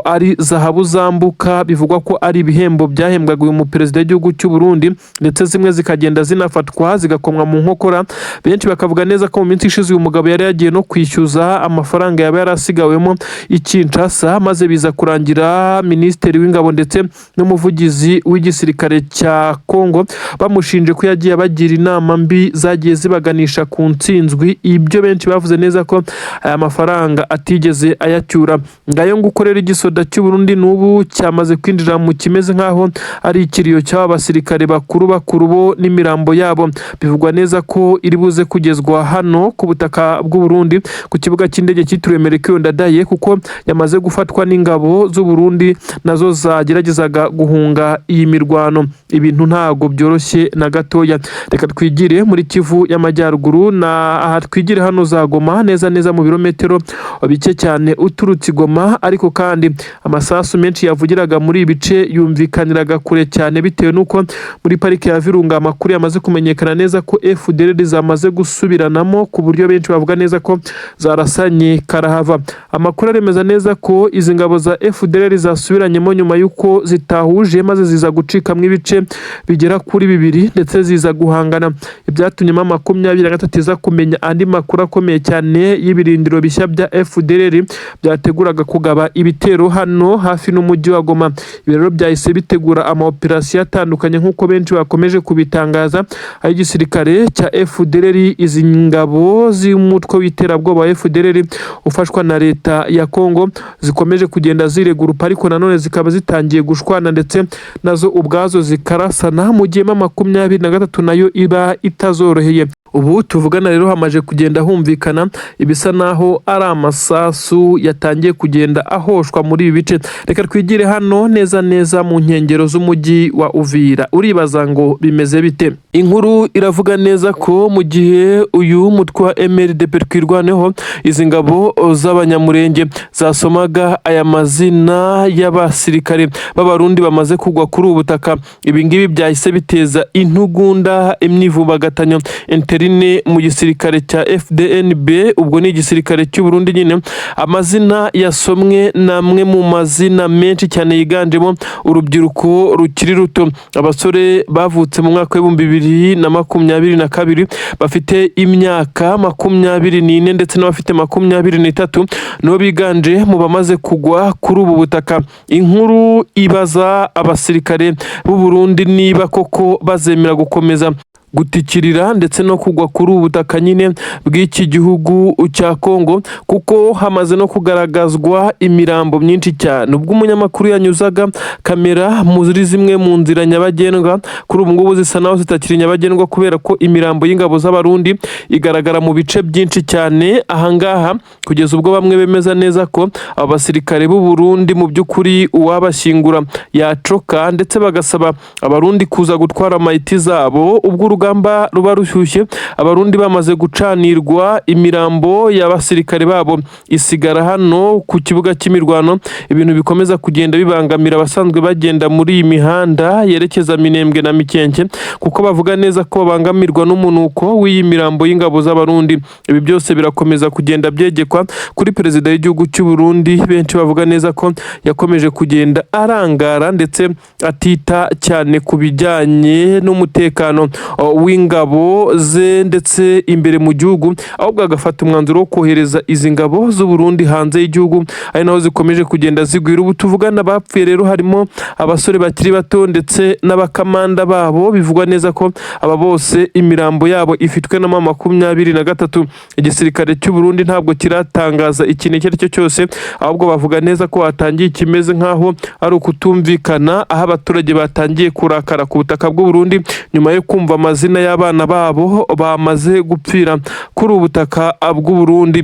Speaker 1: ari zahabu zambuka, bivugwa ko ari ibihembo byahembwaga uyu muperezida w'igihugu cy'u Burundi, ndetse zimwe zikagenda zinafatwa zigakomwa mu nkokora. Benshi bakavuga neza ko mu minsi ishize uyu mugabo yari yagiye no kwishyuza amafaranga yaba yarasigawemo i Kinshasa, maze biza kurangira minisitiri w'ingabo ndetse n'umuvugizi w'igisirikare cya Kongo bamushinje ko yagiye abagira inama mbi zagiye zibaganisha ku ntsinzwi. Ibyo benshi bavuze neza ko aya mafaranga atigeze ayacyura. Ngayo nguko rero, igisoda cy'u Burundi n'ubu cyamaze kwinjira mu kimeze nk'aho ari ikiriyo cy'aba basirikare bakuru bakuru bo n'imirambo yabo bivugwa neza ko iri buze kugezwa hano ku butaka bw'u Burundi ku kibuga cy'indege cyitiriwe Melchior Ndadaye, kuko yamaze gufatwa n'ingabo z'u Burundi nazo zageragezaga guhunga iyi mirwano. Ibintu ntago byoroshye na gatoya. Reka twigire muri Kivu y'Amajyaruguru, na aha twigire hano za Goma, neza neza mu birometero bike cyane uturutse i Goma. Ariko kandi amasasu menshi yavugiraga muri ibi bice yumvikaniraga kure cyane, bitewe n'uko muri parike ya Virunga amakuru yamaze kumenyekana neza ko FDLR zamaze gusubiranamo, ku buryo benshi bavuga neza ko zarasanye karahava. Amakuru aremeza neza ko izi ngabo za FDLR zasubiranyemo nyuma y'uko zitahuje, maze ziza gucikamo ibice bigera kuri bibiri, ndetse ziza guhangana, ibyatumye M23 iza kumenya andi makuru akomeye cyane y'ibirindiro bishya bya FDLR byateguraga kugaba ibitero hano hafi n'umujyi wa Goma. Ibi rero byahise bitegura ama operasiyo atandukanye, nk'uko benshi bakomeje kubitangaza, aho igisirikare cya FDLR, izi ngabo z'umutwe w'iterabwoba wa FDLR ufashwa na leta ya Kongo, zikomeje kugenda ziregurupa, ariko nanone zikaba zitangiye gushwana ndetse nazo ubwazo zikarasana, mu gihe M23 nayo iba itazoroheye. Ubu tuvugana rero hamaze kugenda humvikana ibisa naho ari amasasu yatangiye kugenda ahoshwa muri ibi bice. Reka twigire hano neza neza mu nkengero z'umujyi wa Uvira. Uribaza ngo bimeze bite? Inkuru iravuga neza ko mu gihe uyu mutwe wa MRDP Twirwaneho, izi ngabo z'Abanyamurenge, zasomaga aya mazina y'abasirikare b'Abarundi bamaze kugwa kuri ubu butaka, ibi ngibi byahise biteza intugunda, imyivumbagatanyo interne mu gisirikare cya FDNB, ubwo ni igisirikare cy'u Burundi nyine. Amazina yasomwe ni amwe mu mazina menshi cyane yiganjemo urubyiruko rukiri ruto, abasore bavutse mu mwaka w'2022 bafite imyaka 24 ndetse n'abafite 23, nibo biganje mu bamaze kugwa kuri ubu butaka. Inkuru ibaza abasirikare b'u Burundi niba koko bazemera gukomeza gutikirira ndetse no kugwa kuri ubu butaka nyine bw'iki gihugu cya Kongo, kuko hamaze no kugaragazwa imirambo myinshi cyane. Ubwo umunyamakuru yanyuzaga kamera muri zimwe mu nzira nyabagendwa, kuri ubu ngubu zisa naho zitakiri nyabagendwa, kubera ko imirambo y'ingabo z'Abarundi igaragara mu bice byinshi cyane ahangaha, kugeza ubwo bamwe bemeza neza ko aba basirikare b'u Burundi mu by'ukuri uwabashyingura yacoka, ndetse bagasaba Abarundi kuza gutwara mayiti zabo. Ubwo urugamba urugamba ruba rushyushye, Abarundi bamaze gucanirwa, imirambo y'abasirikare babo isigara hano ku kibuga cy'imirwano, ibintu bikomeza kugenda bibangamira abasanzwe bagenda muri iyi mihanda yerekeza Minembwe na Mikenke, kuko bavuga neza ko babangamirwa n'umunuko w'iyi mirambo y'ingabo z'Abarundi. Ibi byose birakomeza kugenda byegekwa kuri perezida w'igihugu cy'u Burundi, benshi bavuga neza ko yakomeje kugenda arangara ndetse atita cyane ku bijyanye n'umutekano w'ingabo ze ndetse imbere mu gihugu, ahubwo agafata umwanzuro wo kohereza izi ngabo z'u Burundi hanze y'igihugu, ari naho zikomeje kugenda zigwira. Ubu tuvugana bapfuye rero harimo abasore bakiri bato ndetse n'abakamanda babo, bivugwa neza ko aba bose imirambo yabo ifitwe na M23. Igisirikare cy'u Burundi ntabwo kiratangaza ikintu icyo ari cyo cyose, ahubwo bavuga neza ko hatangiye ikimeze nk'aho ari ukutumvikana, aho abaturage batangiye kurakara ku butaka bw'u Burundi nyuma yo kumva amazina y'abana babo bamaze gupfira kuri ubu butaka bw'u Burundi.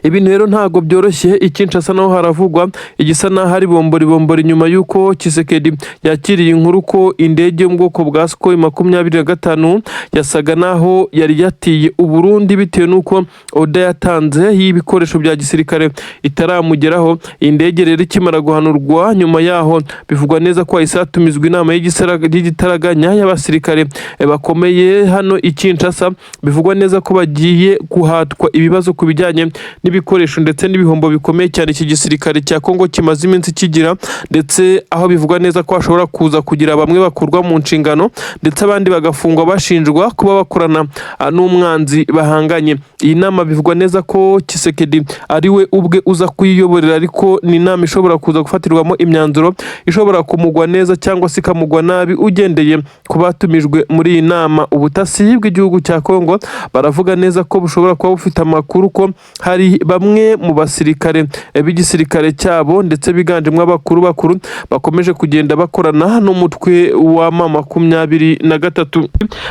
Speaker 1: Ibintu rero ntabwo byoroshye. I Kinshasa naho haravugwa igisa n'aho ari bombori bombori, nyuma y'uko Tshisekedi yakiriye inkuru ko indege yo mu bwoko bwa Sukhoi 25 yasaga n'aho yari yatiye Uburundi bitewe n'uko order yatanze y'ibikoresho bya gisirikare itaramugeraho. Iyi ndege rero ikimara guhanurwa, nyuma yaho bivugwa neza ko hahise hatumizwa inama y'igitaraganya y'abasirikare bakomeye hano i Kinshasa, bivugwa neza ko bagiye guhatwa ibibazo ku bijyanye n'ibikoresho ndetse n'ibihombo bikomeye cyane iki gisirikare cya Kongo kimaze iminsi kigira, ndetse aho bivugwa neza ko hashobora kuza kugira bamwe bakurwa mu nshingano ndetse abandi bagafungwa bashinjwa kuba bakorana n'umwanzi bahanganye. Iyi nama bivugwa neza ko Tshisekedi ari we ubwe uza kuyiyoborera, ariko ni inama ishobora kuza gufatirwamo imyanzuro ishobora kumugwa neza cyangwa se ikamugwa nabi, ugendeye ku batumijwe muri iyi nama. Ubutasi bw'igihugu cya Kongo baravuga neza ko bushobora kuba bufite amakuru ko hari bamwe mu basirikare b'igisirikare cyabo, ndetse biganjemo abakuru bakuru, bakomeje kugenda bakorana n'umutwe wa M23.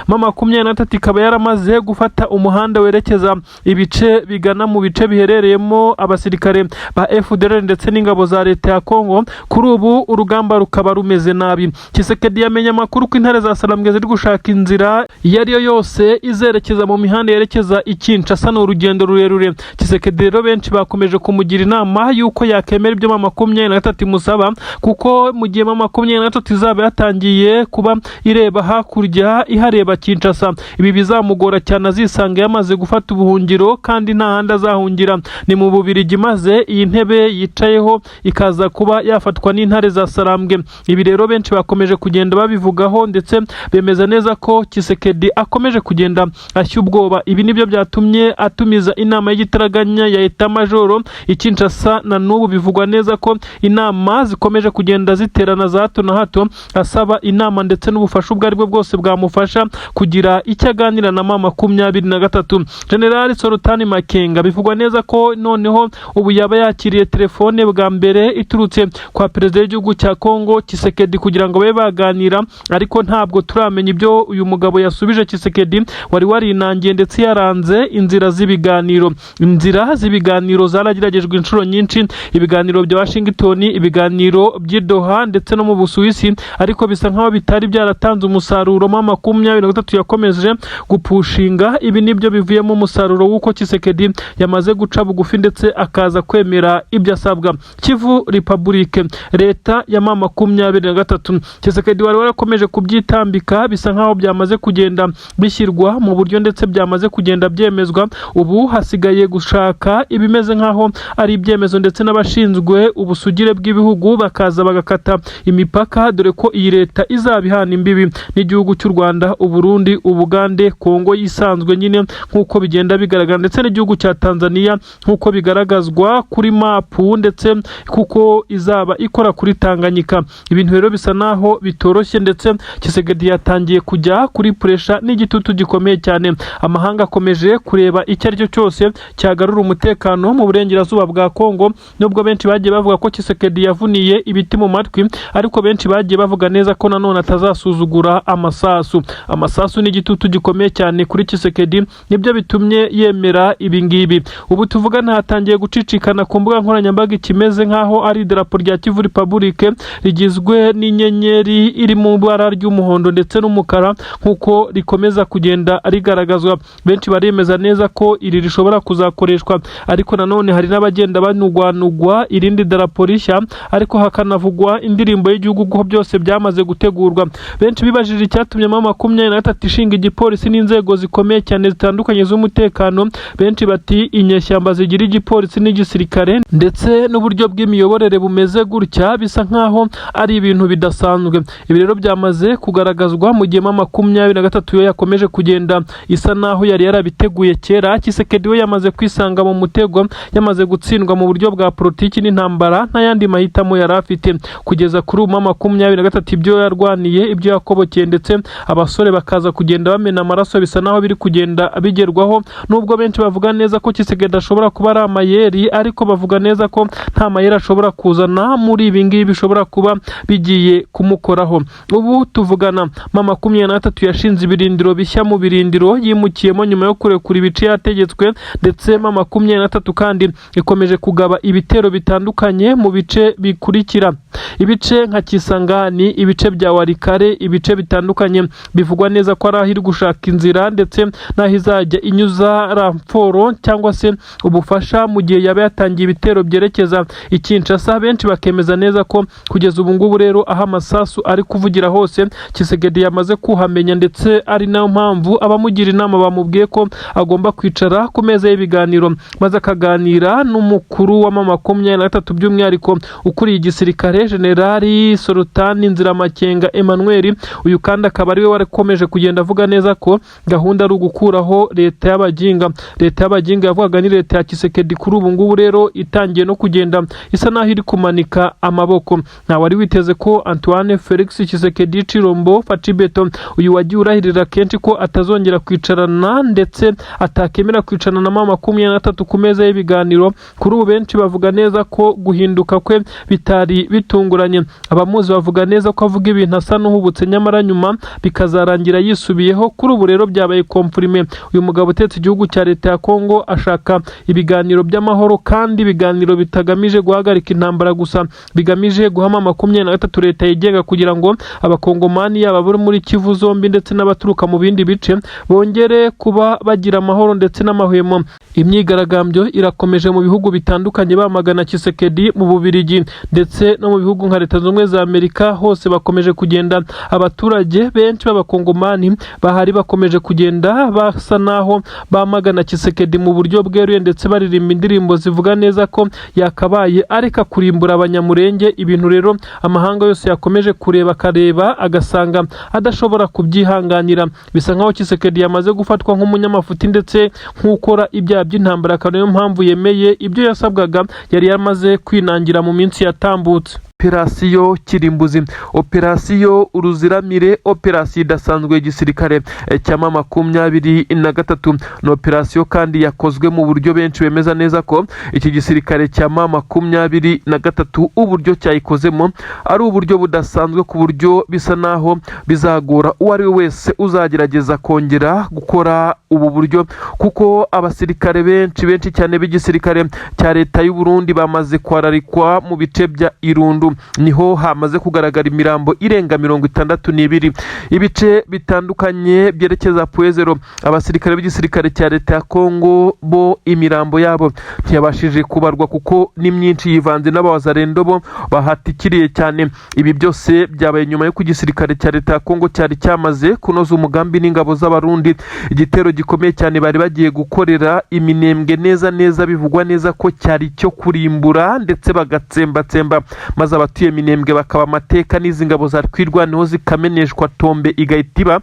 Speaker 1: M23 ikaba yaramaze gufata umuhanda werekeza ibice bigana mu bice biherereyemo abasirikare ba FDLR ndetse n'ingabo za leta ya Kongo. Kuri ubu urugamba rukaba rumeze nabi. Tshisekedi yamenye amakuru ko intare za Sarambwe ziri gushaka inzira iyo ari yo yose izerekeza mu mihanda yerekeza i Kinshasa. Ni urugendo rurerure. Tshisekedi rero benshi bakomeje kumugira inama y'uko yakemera ibyo M23 imusaba, kuko mu gihe M23 izaba yatangiye kuba ireba hakurya, ihareba Kinshasa, ibi bizamugora cyane, azisanga yamaze gufata ubuhungiro kandi nta handi azahungira, ni mu Bubirigi, maze iyi ntebe yicayeho ikaza kuba yafatwa n'intare za Sarambwe. Ibi rero benshi bakomeje kugenda babivugaho, ndetse bemeza neza ko Tshisekedi akomeje kugenda ashya ubwoba. Ibi nibyo byatumye atumiza inama y'igitaraganya ya état-major i Kinshasa. Na n'ubu bivugwa neza ko inama zikomeje kugenda ziterana za hato na hato, asaba inama ndetse n'ubufasha ubwo aribwo bwose bwamufasha kugira icyo aganira na M23. General Sultani Makenga bivugwa neza ko noneho ubu yaba yakiriye telefone bwa mbere iturutse kwa perezida w'igihugu cya Kongo Tshisekedi kugira ngo babe baganira, ariko ntabwo turamenya ibyo uyu mugabo yasubije Tshisekedi wari warinangiye ndetse yaranze inzira z'ibiganiro. Inzira z'ibiganiro zarageragejwe inshuro nyinshi, ibiganiro bya Washington, ibiganiro by'i Doha ndetse no mu Busuwisi, ariko bisa nkaho bitari byaratanze umusaruro. M23 yakomeje gupushinga, ibi nibyo bivuyemo umusaruro w'uko Tshisekedi yamaze guca bugufi ndetse akaza kwemera ibyo asabwa. Kivu Republique, leta ya M23, Tshisekedi wari warakomeje kubyitambika, bisa nkaho byamaze kugenda bishyirwa mu buryo ndetse byamaze kugenda byemezwa. Ubu hasigaye gushaka ibimeze nkaho ari ibyemezo ndetse n'abashinzwe ubusugire bw'ibihugu bakaza bagakata imipaka, dore ko iyi leta izaba ihana imbibi n'igihugu cy'u Rwanda, Uburundi, Ubugande, Kongo yisanzwe nyine nk'uko bigenda bigaragara, ndetse n'igihugu cya Tanzania nk'uko bigaragazwa kuri mapu, ndetse kuko izaba ikora kuri Tanganyika. Ibintu rero bisa naho bitoroshye, ndetse Tshisekedi yatangiye kujya kuri pressure n'igitutu gikomeye cyane. Amahanga akomeje kureba icyo ari cyo cyose cyagarura. agarure umutekano mu burengerazuba bwa Kongo. Nubwo benshi bagiye bavuga ko Tshisekedi yavuniye ibiti mu matwi, ariko benshi bagiye bavuga neza ko nanone atazasuzugura amasasu. Amasasu ni igitutu gikomeye cyane kuri Tshisekedi, nibyo bitumye yemera ibi ngibi. Ubu tuvugana hatangiye gucicikana ku mbuga nkoranyambaga ikimeze nk'aho ari idarapo rya Kivu Republic rigizwe n'inyenyeri iri mu ibara ry'umuhondo ndetse n'umukara, nk'uko rikomeza kugenda rigaragazwa. Benshi baremeza neza ko iri rishobora kuzakoreshwa, ariko nanone hari n'abagenda banugwanugwa irindi darapo rishya, ariko hakanavugwa indirimbo y'igihugu, ko byose byamaze gutegurwa. Benshi bibajije icyatumye M23 ishinga igipolisi n'inzego zikomeye cyane zitandukanye z'umutekano. Benshi bati inyeshyamba zigira igipolisi n'igisirikare ndetse n'uburyo bw'imiyoborere bumeze gutya, bisa nkaho ari ibintu bidasanzwe. Ibi rero byamaze kugaragazwa mu gihe M23 yo yakomeje kugenda isa naho yari yarabiteguye kera. Tshisekedi we yamaze kwisanga mu mutego, yamaze gutsindwa mu buryo bwa politiki n'intambara, nta yandi mahitamo yari afite. Kugeza kuri ubu M23 ibyo yarwaniye, ibyo yakobokeye, ndetse abasore bakaza kugenda bamena amaraso, bisa naho biri kugenda bigerwaho. Nubwo benshi bavuga neza ko Tshisekedi ashobora kuba ari amayeri, ariko bavuga neza ko nta mayeri ashobora kuzana muri ibi ngibi bishobora kuba bigiye kumukoraho. Ubu tuvugana M23 yashinze ibirindiro bishya mu birindiro yimukiyemo nyuma yo kurekura ibice yategetswe, ndetse M23 kandi ikomeje kugaba ibitero bitandukanye mu bice bikurikira: ibice nka Kisangani, ibice bya Walikale, ibice bitandukanye bivugwa neza ko ari aho iri gushaka inzira ndetse n'aho izajya inyuza renfort cyangwa se ubufasha mu gihe yaba yatangiye ibitero byerekeza i Kinshasa. Benshi bakemeza neza ko kugeza ubu ngubu rero aho amasasu ari kuvugira hose Tshisekedi yamaze kuhamenya, ndetse ari nayo mpamvu abamugira inama bamubwiye ko agomba kwicara ku meza y'ibiganiro maze akaganira n'umukuru wa M23, by'umwihariko ukuriye igisirikare, Generali Sultani Nziramakenga Emmanuel. Uyu kandi akaba ariwe warakomeje kugenda avuga neza ko gahunda ari ugukuraho leta y'abaginga. Leta y'abaginga yavugaga ni leta ya Tshisekedi. Kuri ubu ngubu rero itangiye no kugenda isa naho iri kumanika amaboko. Nta wari witeze ko Antoine Felix Tshisekedi Tshilombo Fatshi Béton, uyu wagiye urahirira kenshi ko atazongera kwicarana ndetse atakemera kwicarana na M23 ku meza y'ibiganiro, kuri ubu benshi bavuga neza ko guhinduka kwe bitari bitunguranye. Abamuzi bavuga neza ko avuga ibintu asa n'uhubutse, nyamara nyuma bikazarangira yisubiyeho. Kuri ubu rero byabaye confirmé, uyu mugabo utetse igihugu cya leta ya Kongo ashaka ibiganiro by'amahoro, kandi ibiganiro bitagamije guhagarika intambara gusa, bigamije guha M23 leta yigenga, kugira ngo abakongomani yaba bari muri Kivu zombi ndetse n'abaturuka mu bindi bice bongere kuba bagira amahoro ndetse n'amahwemo. Imyigaragambyo irakomeje mu bihugu bitandukanye bamagana Tshisekedi. Mu Bubiligi ndetse no mu bihugu nka Leta Zunze Ubumwe za Amerika hose bakomeje kugenda, abaturage benshi b'abakongomani bahari bakomeje kugenda basa naho bamagana Tshisekedi mu buryo bweruye, ndetse baririmba indirimbo zivuga neza ko yakabaye areka kurimbura Abanyamurenge. Ibintu rero amahanga yose yakomeje kureba, akareba agasanga adashobora kubyihanganira. Bisa nkaho Tshisekedi yamaze gufatwa nk'umunyamafuti ndetse nk'ukora ibyaha by'intambara, akaba niyo mpamvu yemeye ibyo yasabwaga yari yamaze kwinangira mu minsi yatambutse. Operasiyo Kirimbuzi, operasiyo Uruziramire, operasiyo idasanzwe y'igisirikare cya M23, ni operasiyo kandi yakozwe mu buryo benshi bemeza neza ko iki gisirikare cya M23 uburyo cyayikozemo ari uburyo budasanzwe, ku buryo bisa naho bizagora uwo ari we wese uzagerageza kongera gukora ubu buryo, kuko abasirikare benshi benshi cyane b'igisirikare cya leta y'u Burundi bamaze kwararikwa mu bice bya Irundu. Niho hamaze kugaragara imirambo irenga 62. Ibice bitandukanye byerekeza Point Zéro, abasirikare b'igisirikare cya leta ya Kongo bo imirambo yabo ntiyabashije kubarwa kuko ni myinshi, yivanze n'abawazalendo bo bahatikiriye cyane. Ibi byose byabaye nyuma y'uko igisirikare cya leta ya Kongo cyari cyamaze kunoza umugambi n'ingabo z'Abarundi, igitero gikomeye cyane bari bagiye gukorera iminembwe neza neza, bivugwa neza ko cyari cyo kurimbura ndetse bagatsembatsemba maze abatuye Minembwe bakaba amateka, n'izi ngabo za Twirwaneho zikameneshwa, tombe igahita iba,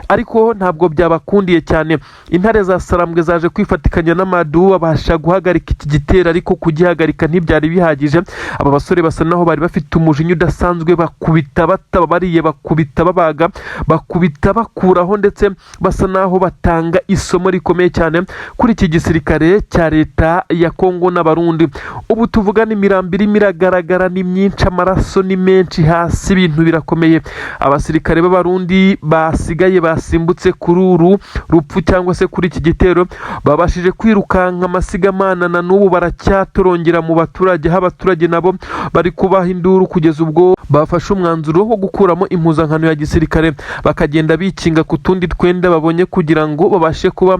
Speaker 1: ariko ntabwo byabakundiye cyane. Intare za Sarambwe zaje kwifatikanya n'amadu, babasha guhagarika iki gitero, ariko kugihagarika ntibyari bihagije. Aba basore basa naho bari bafite umujinya udasanzwe, bakubita batababariye, bakubita babaga, bakubita bakuraho, ndetse basa naho batanga isomo rikomeye cyane kuri iki gisirikare cya leta ya Kongo n'Abarundi. Ubu tuvugana imirambo irimo iragaragara ni myinshi, amaraso ni menshi hasi, ibintu birakomeye. Abasirikare b'Abarundi basigaye basimbutse kuri uru rupfu cyangwa se kuri iki gitero babashije kwirukanka amasigamana, na n'ubu baracyatorongera mu baturage, aho abaturage nabo bari kubaha induru, kugeza ubwo bafashe umwanzuro wo gukuramo impuzankano ya gisirikare, bakagenda bikinga ku tundi twenda babonye kugira ngo babashe kuba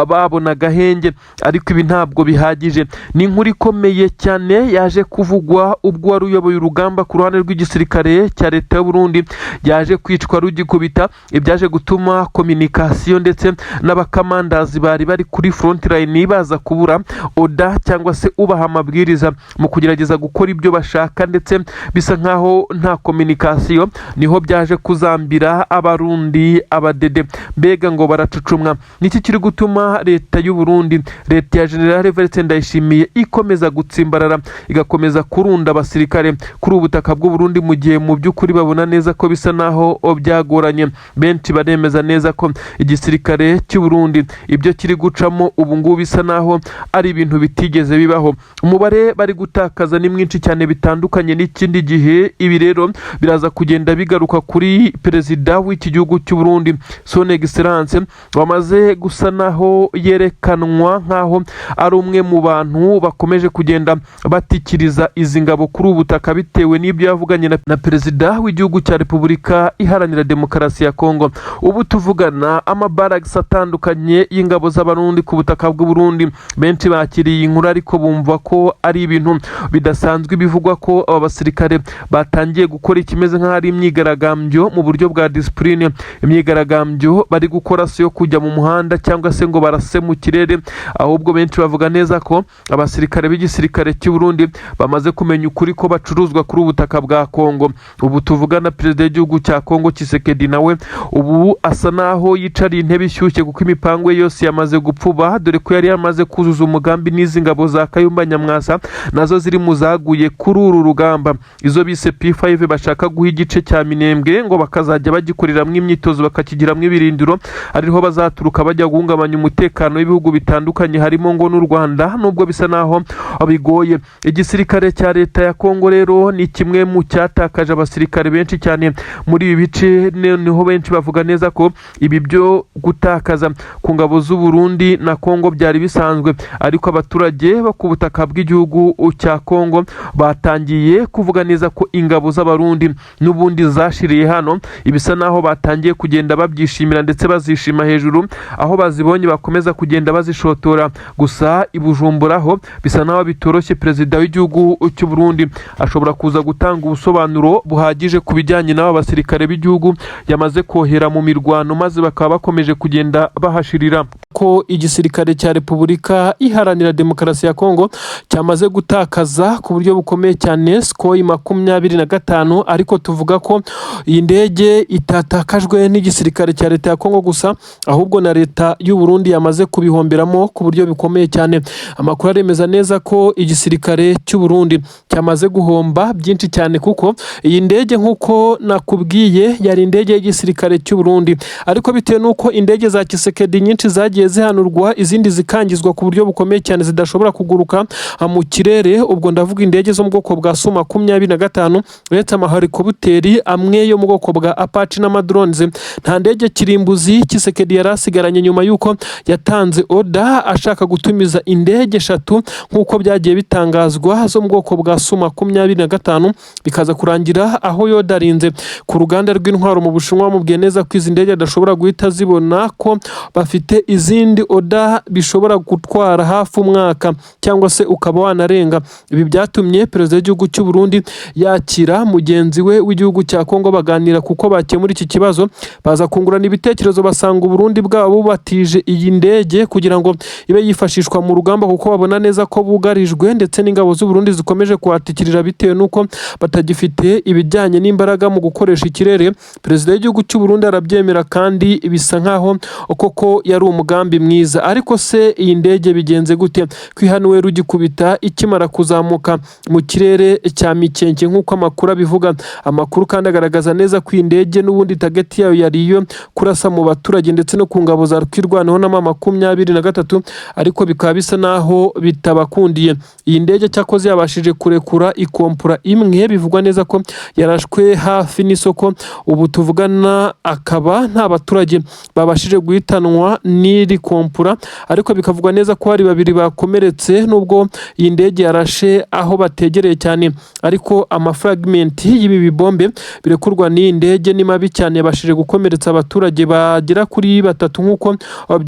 Speaker 1: babona agahenge. Ariko ibi ntabwo bihagije. Ni inkuru ikomeye cyane yaje kuvugwa ubwo wari uyoboye urugamba ku ruhande rw'igisirikare cya leta y'u Burundi yaje kwicwa rugikubita, ibyaje gutuma communication ndetse n'abakamandazi bari bari kuri front line baza kubura order cyangwa se ubaha amabwiriza mu kugerageza gukora ibyo bashaka, ndetse bisa nkaho nta communication. Niho byaje kuzambira Abarundi, abadede mbega ngo baracucumwa. Niki kiri gutuma leta y'u Burundi, leta ya General Evariste Ndayishimiye, ikomeza gutsimbarara, igakomeza kurunda abasirikare kuri ubu butaka bw'u Burundi, mu gihe mu by'ukuri babona neza ko bisa naho byagoranye? Benshi baremeza neza ko igisirikare cy'u Burundi ibyo kiri gucamo ubu ngubu bisa naho ari ibintu bitigeze bibaho. Umubare bari gutakaza ni mwinshi cyane bitandukanye n'ikindi gihe. Ibi rero biraza kugenda bigaruka kuri perezida w'iki gihugu cy'u Burundi, Son Excellence, wamaze gusa naho yerekanwa nk'aho ari umwe mu bantu bakomeje kugenda batikiriza izi ngabo kuri ubu butaka, bitewe n'ibyo yavuganye na perezida w'igihugu cya Repubulika Iharanira Demokarasi ya Kongo. Ubu tuvugana amabaragisi atandukanye y'ingabo z'Abarundi ku butaka bw'u Burundi, benshi bakiriye inkuru ariko bumva ko ari ibintu bidasanzwe. Bivugwa ko aba basirikare batangiye gukora ikimeze nk'aho ari imyigaragambyo mu buryo bwa discipline. Imyigaragambyo bari gukora si yo kujya mu muhanda cyangwa se ngo barase mu kirere, ahubwo benshi bavuga neza ko abasirikare b'igisirikare cy'u Burundi bamaze kumenya ukuri ko bacuruzwa kuri ubu butaka bwa Kongo. Ubu tuvugana perezida w'igihugu cya Kongo Tshisekedi nawe ubu asa naho yicariye intebe ishyushye, kuko imipango ye yose yamaze gupfuba, dore ko yari yamaze kuzuza umugambi n'izi ngabo za Kayumba Nyamwasa nazo ziri mu zaguye kuri uru rugamba, izo bise P5, bashaka guha igice cya Minembwe ngo bakazajya bagikoreramo imyitozo, bakakigiramo ibirindiro, ariho bazaturuka bajya guhungabanya umutekano w'ibihugu bitandukanye, harimo ngo n'u Rwanda, nubwo bisa naho bigoye. Igisirikare cya leta ya Kongo rero ni kimwe mu cyatakaje abasirikare benshi cyane muri ibi bice. Niho benshi bavuga neza ko ibi byo gutakaza ku ngabo z'u Burundi na Kongo byari bisanzwe, ariko abaturage bo ku butaka bw'igihugu cya Kongo batangiye kuvuga neza ko ingabo z'Abarundi n'ubundi zashiriye hano. Ibisa naho batangiye kugenda babyishimira ndetse bazishima hejuru, aho bazibonye bakomeza kugenda bazishotora. Gusa i Bujumbura ho bisa naho bitoroshye. Perezida w'igihugu cy'u Burundi ashobora kuza gutanga ubusobanuro buhagije ku bijyanye n'aba basirikare b'igihugu yamaze kohera mu mirwano, maze bakaba bakomeje kugenda bahashirira. Ko igisirikare cya Repubulika Iharanira Demokarasi ya Kongo cyamaze gutakaza ku buryo bukomeye cyane Sukhoi 25, ariko tuvuga ko iyi ndege itatakajwe n'igisirikare cya leta ya Kongo gusa, ahubwo na leta y'u Burundi yamaze kubihomberamo ku buryo bukomeye cyane. Amakuru aremeza neza ko igisirikare cy'u Burundi cyamaze guhomba byinshi cyane, kuko iyi ndege, nk'uko nakubwiye, yari indege y'igisirikare cy'u Burundi, ariko bitewe n'uko indege za Tshisekedi nyinshi zagiye zihanurwa, izindi zikangizwa ku buryo bukomeye cyane, zidashobora kuguruka mu kirere, ubwo ndavuga indege zo mu bwoko bwa Su 25, uretse amahelikopteri amwe yo mu bwoko bwa Apache n'amadrones, nta ndege kirimbuzi Tshisekedi yari asigaranye nyuma y'uko yatanze order ashaka gutumiza indege eshatu nk'uko byagiye bitangazwa zo mu bwoko bwa Su 25, bikaza kurangira aho yodarinze ku ruganda rw'intwaro mu Bushinwa bamubwiye neza ko izi ndege adashobora guhita zibona, ko bafite izindi Izindi order bishobora gutwara hafi umwaka cyangwa se ukaba wanarenga. Ibi byatumye perezida w'igihugu cy'u Burundi yakira mugenzi we w'igihugu cya Kongo, baganira kuko bakemura iki kibazo. Baza kungurana ibitekerezo, basanga Uburundi bwabo bubatije iyi ndege kugira ngo ibe yifashishwa mu rugamba, kuko babona neza ko bugarijwe ndetse n'ingabo z'u Burundi zikomeje kuhatikirira bitewe n'uko batagifite ibijyanye n'imbaraga mu gukoresha ikirere. Perezida w'igihugu cy'u Burundi arabyemera, kandi bisa nkaho koko yari umugambi mwiza. Ariko se iyi ndege bigenze gute kwihanuwe rugikubita ikimara kuzamuka mu kirere cya Mikenke nk'uko amakuru abivuga? Amakuru kandi agaragaza neza ko iyi ndege n'ubundi target yayo yari iyo kurasa mu baturage ndetse no ku ngabo za Twirwaneho na M23, ariko bikaba bisa naho bitabakundiye. Iyi ndege cyakoze yabashije kurekura ikompura imwe, bivugwa neza ko yarashwe hafi n'isoko. Ubu tuvugana akaba nta baturage babashije guhitanwa n'iri kompura, ariko bikavugwa neza ko hari babiri bakomeretse, nubwo iyi ndege yarashe aho bategereye cyane. Ariko amafragment y'ibi bibombe birekurwa n'iyi ndege ni mabi cyane, yabashije gukomeretsa abaturage bagera kuri batatu nk'uko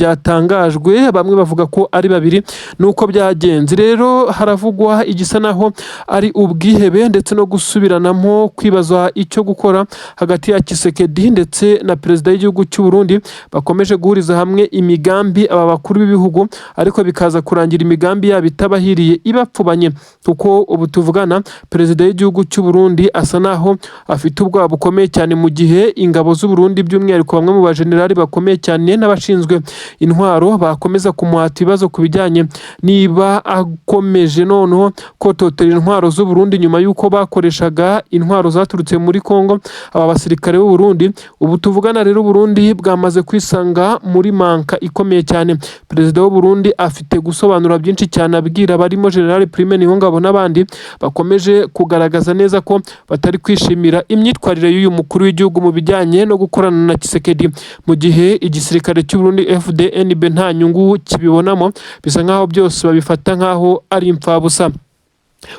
Speaker 1: byatangajwe, bamwe bavuga ko ari babiri. Nuko byagenze rero, haravugwa igisa naho ari ubwihebe ndetse no gusubiranamo, kwibaza icyo gukora hagati ya Tshisekedi ndetse na perezida w'igihugu cy'u Burundi. Bakomeje guhuriza hamwe imigambi aba bakuru b'ibihugu, ariko bikaza kurangira imigambi yabo itabahiriye, ibapfubanye, kuko ubu tuvugana perezida w'igihugu cy'u Burundi asa naho afite ubwoba bukomeye cyane, mu gihe ingabo z'u Burundi, by'umwihariko bamwe mu bajenerali bakomeye cyane n'abashinzwe intwaro, bakomeza kumuhata ibibazo ku bijyanye niba akomeje noneho kototera intwaro z'u Burundi nyuma y'uko bakoreshaga intwaro zaturutse muri Kongo aba basirikare b'u Burundi. Ubu tuvugana rero, Burundi bwamaze kwisanga muri manka ikomeye cyane. Perezida w'u Burundi afite gusobanura byinshi cyane abwira abarimo General Prime Niyongabo n'abandi bakomeje kugaragaza neza ko batari kwishimira imyitwarire y'uyu mukuru w'igihugu mu bijyanye no gukorana na Tshisekedi, mu gihe igisirikare cy'u Burundi FDNB nta nyungu kibibonamo, bisa nkaho byose babifata nkaho ari imfabusa.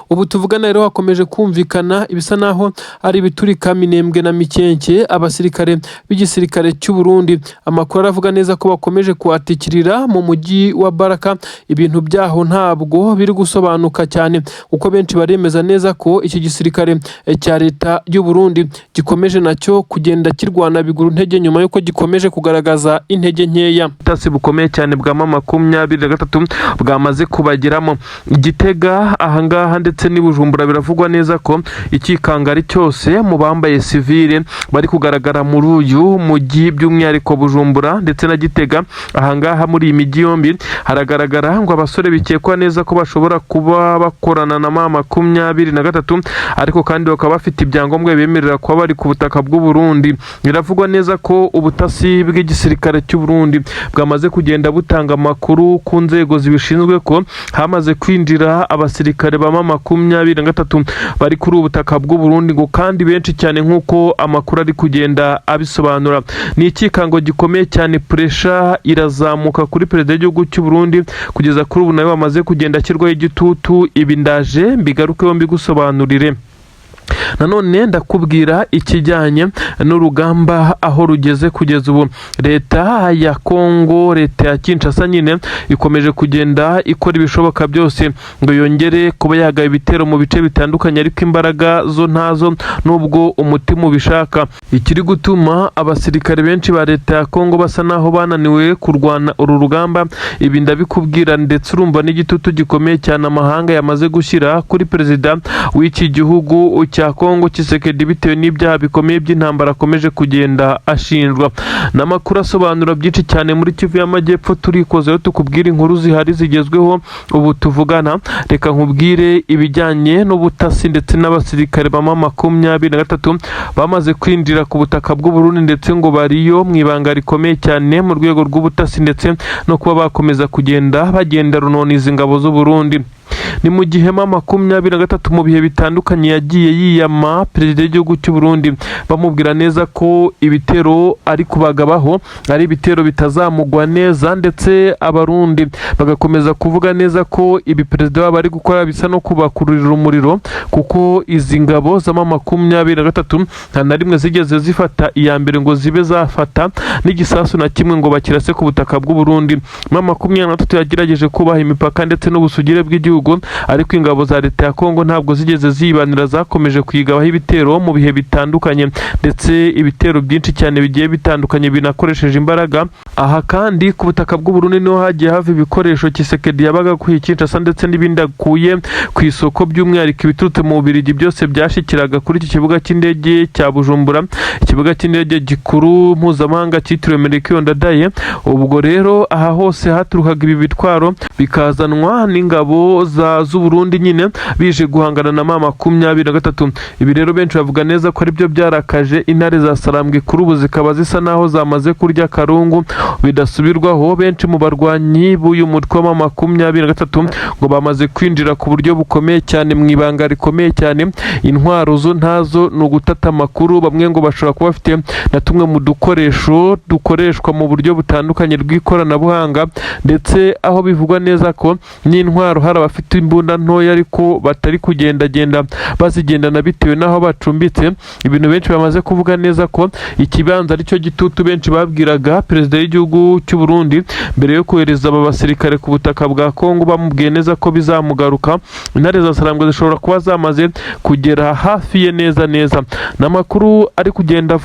Speaker 1: Ubu tuvugana rero hakomeje kumvikana ibisa naho ari ibiturika Minembwe na Mikenke. Abasirikare b'igisirikare cy'u Burundi, amakuru aravuga neza ko bakomeje kuhatikirira mu mujyi wa Baraka. Ibintu byaho ntabwo biri gusobanuka cyane, kuko benshi baremeza neza ko iki gisirikare cya leta y'u Burundi gikomeje nacyo kugenda kirwana biguru ntege, nyuma y'uko gikomeje kugaragaza intege nkeya. Ubutasi bukomeye cyane bwa M23 bwamaze kubageramo Gitega ahangaha ndetse n'i Bujumbura. Biravugwa neza ko ikikangari cyose mu bambaye sivile bari kugaragara muri uyu mujyi, by'umwihariko Bujumbura ndetse na Gitega. Ahangaha muri iyi mijyi yombi haragaragara ngo abasore bikekwa neza ko bashobora kuba bakorana na M23, ariko kandi bakaba bafite ibyangombwa bibemerera kuba bari ku butaka bw'u Burundi. Biravugwa neza ko ubutasi bw'igisirikare cy'u Burundi bwamaze kugenda butanga amakuru ku nzego zibishinzwe ko hamaze kwinjira abasirikare ba M23 bari kuri ubu butaka bw'u Burundi, ngo kandi benshi cyane nk'uko amakuru ari kugenda abisobanura. Ni ikikango gikomeye cyane, pressure irazamuka kuri perezida w'igihugu cy'u Burundi. Kugeza kuri ubu nawe bamaze kugenda ashyirwaho igitutu. Ibi ndaje mbigarukeho mbigusobanurire. Nanone ndakubwira ikijyanye n'urugamba aho rugeze kugeza ubu. Leta ya Kongo, leta ya Kinshasa nyine, ikomeje kugenda ikora ibishoboka byose ngo yongere kuba yagaba ibitero mu bice bitandukanye, ariko imbaraga zo ntazo nubwo umutima ubishaka. Ikiri gutuma abasirikare benshi ba leta ya Kongo basa naho bananiwe kurwana uru rugamba, ibi ndabikubwira, ndetse urumva n'igitutu gikomeye cyane amahanga yamaze gushyira kuri perezida w'iki gihugu cya Kongo Tshisekedi, bitewe n'ibyaha bikomeye by'intambara akomeje kugenda ashinjwa. N'amakuru asobanura byinshi cyane muri Kivu y'Amajyepfo, turikozeho tukubwira inkuru zihari zigezweho ubu tuvugana. Reka nkubwire ibijyanye n'ubutasi ndetse n'abasirikare ba M23 bamaze kwinjira ku butaka bw'u Burundi, ndetse ngo bariyo mu ibanga rikomeye cyane mu rwego rw'ubutasi ndetse no kuba bakomeza kugenda bagenda runona izi ngabo z'u Burundi. Ni mu gihe M23 mu bihe bitandukanye yagiye yiyama perezida w'igihugu cy'u Burundi, bamubwira neza ko ibitero ari kubagabaho ari ibitero bitazamugwa neza, ndetse abarundi bagakomeza kuvuga neza ko ibi perezida wabo ari gukora bisa no kubakururira umuriro, kuko izi ngabo za M23 nta na rimwe zigeze zifata iya mbere ngo zibe zafata n'igisasu na kimwe ngo bakirase ku butaka bw'u Burundi. M23 yagerageje kubaha imipaka ndetse n'ubusugire bw'igihugu, ariko ingabo za leta ya Kongo ntabwo zigeze zibanira, zakomeje kuyigabaho ibitero mu bihe bitandukanye, ndetse ibitero byinshi cyane bigiye bitandukanye binakoresheje imbaraga. Aha kandi ku butaka bw'u Burundi niho hagiye hava ibikoresho Tshisekedi yabaga akuye Kinshasa ndetse n'ibindi akuye ku isoko, by'umwihariko ibiturutse mu Bubiligi byose byashikiraga kuri iki kibuga cy'indege cya Bujumbura, ikibuga cy'indege gikuru mpuzamahanga cyitiriwe Melchior Ndadaye. Ubwo rero aha hose haturukaga ibi bitwaro bikazanwa n'ingabo z'u Burundi nyine bije guhangana na M23. Ibi rero benshi bavuga neza ko aribyo byarakaje intare za Sarambwe, kuri ubu zikaba zisa naho zamaze kurya karungu bidasubirwaho. Benshi mu barwanyi b'uyu mutwe wa M23 ngo bamaze kwinjira ku buryo bukomeye cyane mu ibanga rikomeye cyane, intwaro zo ntazo, ni ugutata amakuru. Bamwe ngo bashobora kuba bafite na tumwe mu dukoresho dukoreshwa mu buryo butandukanye rw'ikoranabuhanga, ndetse aho bivugwa neza ko n'intwaro hari abafite imbunda ntoya ariko batari kugendagenda bazigendana bitewe n'aho bacumbitse. Ibintu benshi bamaze kuvuga neza ko ikibanza aricyo gitutu benshi babwiraga perezida w'igihugu cy'u Burundi mbere yo kohereza aba basirikare ku butaka bwa Kongo, bamubwiye neza ko bizamugaruka. Intare za Sarambwe zishobora kuba zamaze kugera hafi ye neza neza. Ni amakuru ari kugenda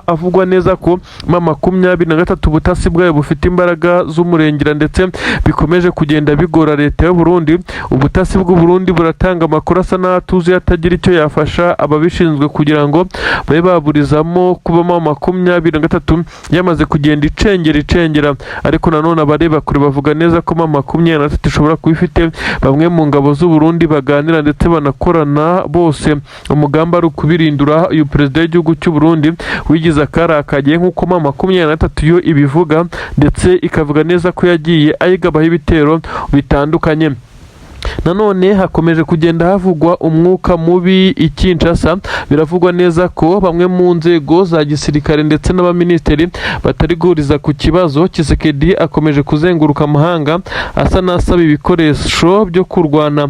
Speaker 1: avugwa neza ko M23 ubutasi bwayo bufite imbaraga z'umurengera, ndetse bikomeje kugenda bigora leta y'u Burundi. Ubutasi bw'u Burundi buratanga amakuru asa n'atuzuye, atagira icyo yafasha ababishinzwe kugira ngo babe baburizamo kuba M23 yamaze kugenda icengera icengera. Ariko nanone abareba kure bavuga neza ko M23 ishobora kuba ifite bamwe mu ngabo z'u Burundi baganira ndetse banakorana, bose umugambi ari ukubirindura uyu perezida w'igihugu cy'u Burundi wigize akarakagiye, nk'uko M23 yo ibivuga, ndetse ikavuga neza ko yagiye ayigabaho ibitero bitandukanye. Nanone hakomeje kugenda havugwa umwuka mubi i Kinshasa. Biravugwa neza ko bamwe mu nzego za gisirikare ndetse n'abaminisitiri batari guhuriza ku kibazo. Tshisekedi akomeje kuzenguruka amahanga asa n'asaba ibikoresho byo kurwana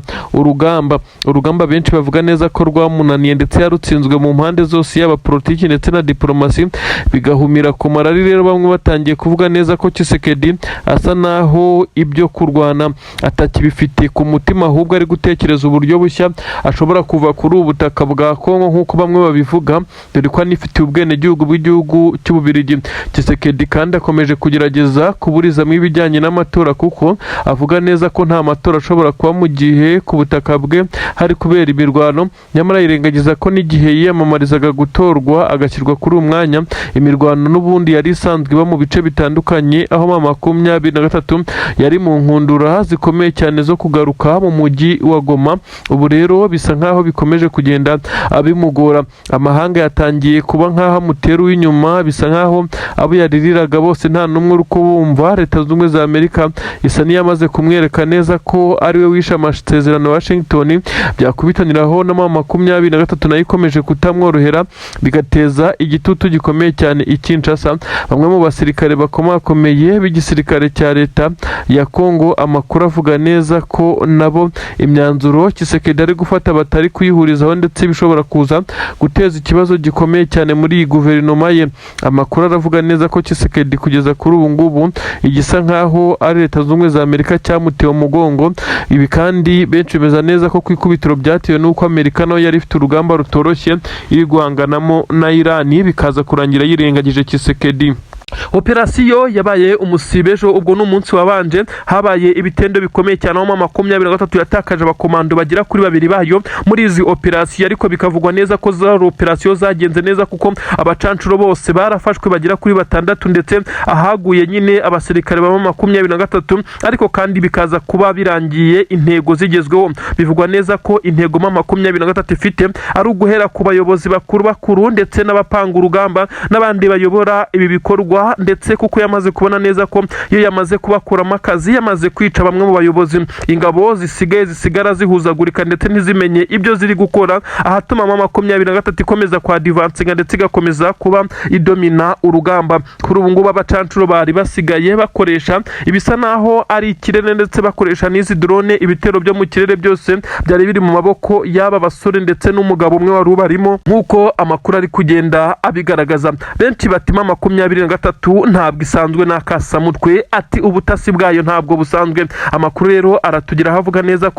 Speaker 1: urugamba benshi bavuga neza ko rwamunaniye, ndetse yarutsinzwe mu mpande zose, yaba politiki ndetse na diplomasi, bigahumira ku marari. Rero bamwe batangiye kuvuga neza ko Tshisekedi asa naho ibyo kurwana atakibifite ku mutima, ahubwo ari gutekereza uburyo bushya ashobora kuva kuri ubu butaka bwa Kongo, nk'uko bamwe babivuga, dore ko anifitiye ubwenegihugu bw'igihugu cy'Ububirigi. Tshisekedi kandi akomeje kugerageza kuburizamo ibijyanye n'amatora, kuko avuga neza ko nta matora ashobora kuba mu gihe ku butaka bwe hari kubera imirwano. Nyamara yirengagiza ko n'igihe yiyamamarizaga gutorwa agashyirwa kuri uyu mwanya, imirwano n'ubundi yari isanzwe iba mu bice bitandukanye, aho M23 yari mu nkundura zikomeye cyane zo kugaruka mu mujyi wa Goma. Ubu rero bisa nkaho bikomeje kugenda bimugora. Amahanga yatangiye kuba nkaho amutera uw'inyuma, bisa nkaho abo yaririraga bose nta n'umwe uri kubumva. Leta Zunze Ubumwe za Amerika isa n'iyamaze kumwereka neza ko ariwe wishe amasezerano ya Washington, byakubitaniraho na M23 nayo ikomeje kutamworohera, bigateza igitutu gikomeye cyane i Kinshasa. Bamwe mu basirikare bakomakomeye b'igisirikare cya leta ya Kongo, amakuru avuga neza ko nabo imyanzuro Tshisekedi ari gufata batari kuyihurizaho, ndetse bishobora kuza guteza ikibazo gikomeye cyane muri iyi guverinoma ye. Amakuru aravuga neza ko Tshisekedi kugeza kuri ubu ngubu igisa nkaho ari Leta Zunze Ubumwe za Amerika cyamutewe umugongo. Ibi kandi benshi bemeza neza ko ku ikubitiro byatewe n'uko Amerika nayo yari ifite urugamba rutoroshye iri guhanganamo na Irani, bikaza kurangira yirengagije Tshisekedi. Operasiyo yabaye umusibe ejo, ubwo ni umunsi wabanje, habaye ibitendo bikomeye cyane, aho M23 yatakaje abakomando bagera kuri babiri bayo muri izi operasiyo, ariko bikavugwa neza ko zari operasiyo zagenze neza, kuko abacancuro bose barafashwe bagera kuri batandatu, ndetse ahaguye nyine abasirikare ba M23, ariko kandi bikaza kuba birangiye intego zigezweho. Bivugwa neza ko intego M23 ifite ari uguhera ku bayobozi bakuru bakuru ndetse n'abapanga urugamba n'abandi bayobora ibi bikorwa. vuba, ndetse kuko yamaze kubona neza ko iyo yamaze kubakuramo akazi, yamaze kwica bamwe mu bayobozi, ingabo zisigaye zisigara zihuzagurika ndetse ntizimenye ibyo ziri gukora, ahatuma M23 ikomeza kwa advancinga ndetse igakomeza kuba idomina urugamba. Kuri ubu ngubu abacancuro bari basigaye bakoresha ibisa naho ari ikirere, ndetse bakoresha n'izi drone. Ibitero byo mu kirere byose byari biri mu maboko y'aba basore ndetse n'umugabo umwe wari ubarimo, nk'uko amakuru ari kugenda abigaragaza. Benshi bati M23 ntabwo isanzwe n'akasamutwe, ati ubutasi bwayo ntabwo busanzwe. Amakuru rero aratugeraho avuga neza ko